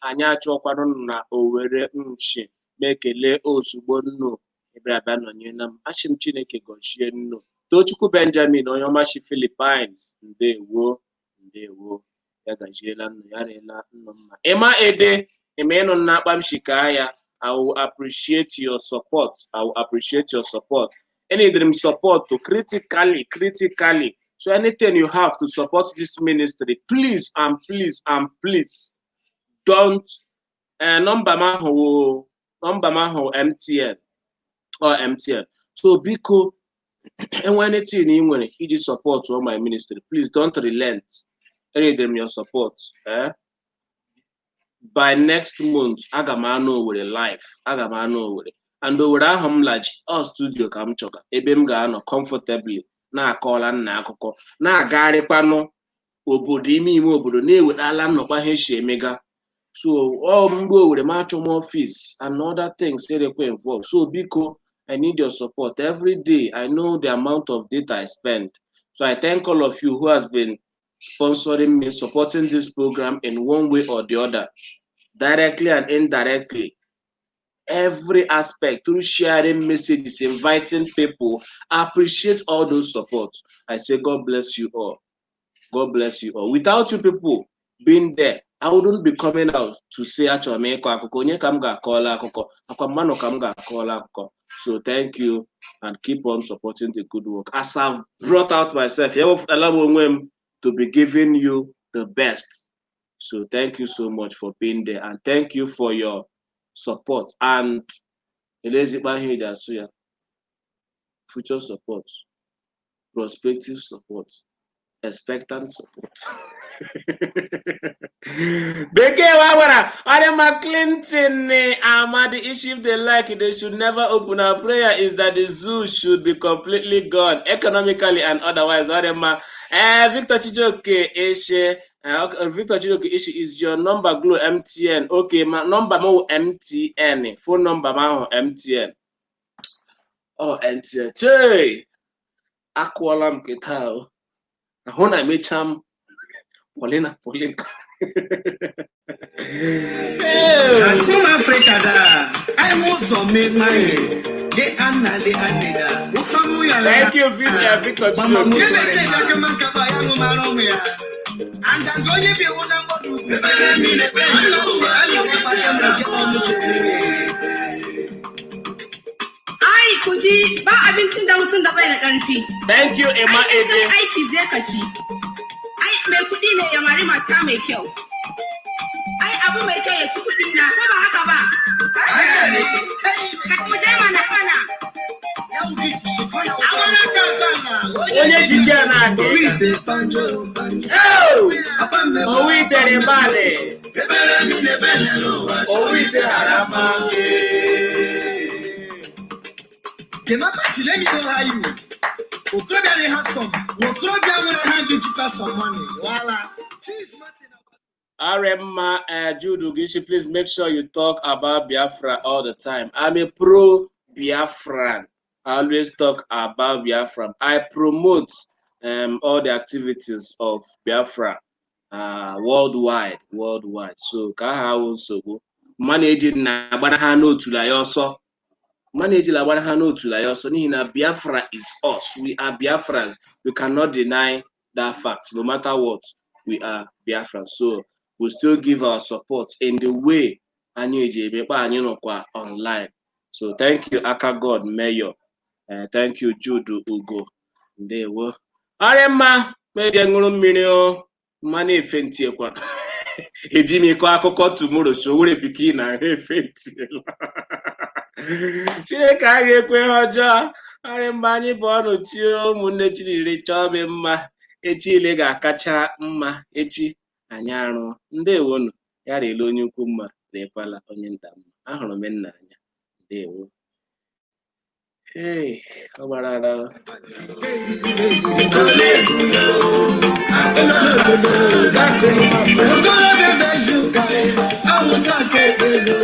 Speaker 3: anyị achọkwanụ na Owere nshi. Ma ekele ozugbo nnu ịbịara bịa nọnyere m. Achị m Chineke gọzie nnu. Tochukwu Benjamin, onye ọma shi Philippines, ndewo, ndewo. Ya gaziela nnu, ya rela nnu mma. Ịma ede ịma ịnụ nna akpa m shikaa ya. I will appreciate your support. I will appreciate your support. Any dream support to critically, critically. So anything you have to support this ministry, please and please and please don't. Number m ahụ wụ number m ahụ MTN or MTN. So biko, enwe anything ị nwere iji support all my ministry, please don't relent. I need your support. Eh? By next month, aga m anọ Owerri live. Aga m anọ Owerri. And Owerri ahụ m laji, ọ studio ka m chọga, ebe m ga-anọ comfortably na-akọọla nna akụkọ, na-agagharịkwanụ obodo, ime ime obodo, na-ewetala nnọkwa ha esi emega. So ọ mgbe Owerri m achọ m office and other things rekwa involved. So biko, I need your support every day. I know the amount of data I spend. So I thank all of you who has been sponsoring me, supporting this program in one way or the other, directly and indirectly, every aspect, through sharing messages, inviting people. I appreciate all those support. I say God bless you all. God bless you all. Without you people being there, I wouldn't be coming out to say achọrọ m ịkọ akụkọ. Onye ka m ga-akọọla akụkọ? Akwa mmanụ ka m ga-akọọla akụkọ. So thank you and keep on supporting the good work. As I've brought out myself, ewepụtala m onwe m to be giving you the best. So thank you so much for being there and thank you for your support and elezikpa ihe eji asụ ya, future support, prospective support, expectant support. Bekee wa gwara Ọdịmma Clinton Amadi issue, if they like, they should never open. Our prayer is that the zoo should be completely gone, economically and otherwise. Ọdịmma Victor Chijioke Eshe, Victor Chijioke Eshe, is your number Glo, MTN? Okay, ma number m wụ MTN, phone number m ahụ MTN. Oh, MTN. Chey! Akụọla m nke taa o. Ahụ na emecha m Paulina, Paulina. Hey!
Speaker 1: Asum Africa da, ai ụzọ mmemme de anna de anida. Ufamu ya.
Speaker 3: Thank you, Victor Chijioke.
Speaker 1: Anda onye bi ewu na mgbọdụ. Ebere mi na-ekpe.
Speaker 4: Ai ku ji, ba abincin da mutum da bai da ƙarfi.
Speaker 3: Thank you, Emma
Speaker 4: Ai kai
Speaker 3: Ede.
Speaker 4: Aiki zai ka ci. Ai mai kuɗi ne ya mari mata mai kyau. Ai abu mai kyau ya ci kuɗi na, ko ba haka ba? Kai mu je mana mana.
Speaker 3: Onye jiji a na-adị. Oh! Owu itere balị. Owu ite harama.
Speaker 1: Kemaka let me know how you. Okorobịa dey handsome. Okorobịa nwere hand digital some money. Wala.
Speaker 3: Aremma Jude Ugishi, please make sure you talk about Biafra all the time. I'm a pro Biafran. I always talk about Biafra. I promote all the activities of Biafra worldwide, worldwide. So ka ha wụ nsogbu. Mmanụ eji na-agbara ha n'otula ya ọsọ. Mmanụ ejila agbara ha n'otula ya ọsọ n'ihi na Biafra is us. We are Biafrans. We cannot deny that fact. No matter what, we are Biafrans. So we still give our support in the way anyị eji emekpa anyị nọkwa online. So thank you, Aka God Mayor. Thank you, Jude Ugo. Ndewo. Ọrịa mma meje ṅụrụ mmiri o, mmanụ efe ntiekwa. Eji m ịkọ akụkọ tomorrow, so were pikin na efe ntiela. Chineke agaghị ekwe ihe ọjọọ. Ọrịa mma, anyị bụ ọnụ chi ụmụnne Chinere chọọ m mma. Echi ile ga-akacha mma, echi anyị arụ. Ndewonu. Ya rele onye ukwu mma, rekwala onye nta mma. Ahụrụ m nna anya. Ndewo. Hey, ọ gbara ara.
Speaker 1: Okorobịa bezu, awụsa ka ekpego.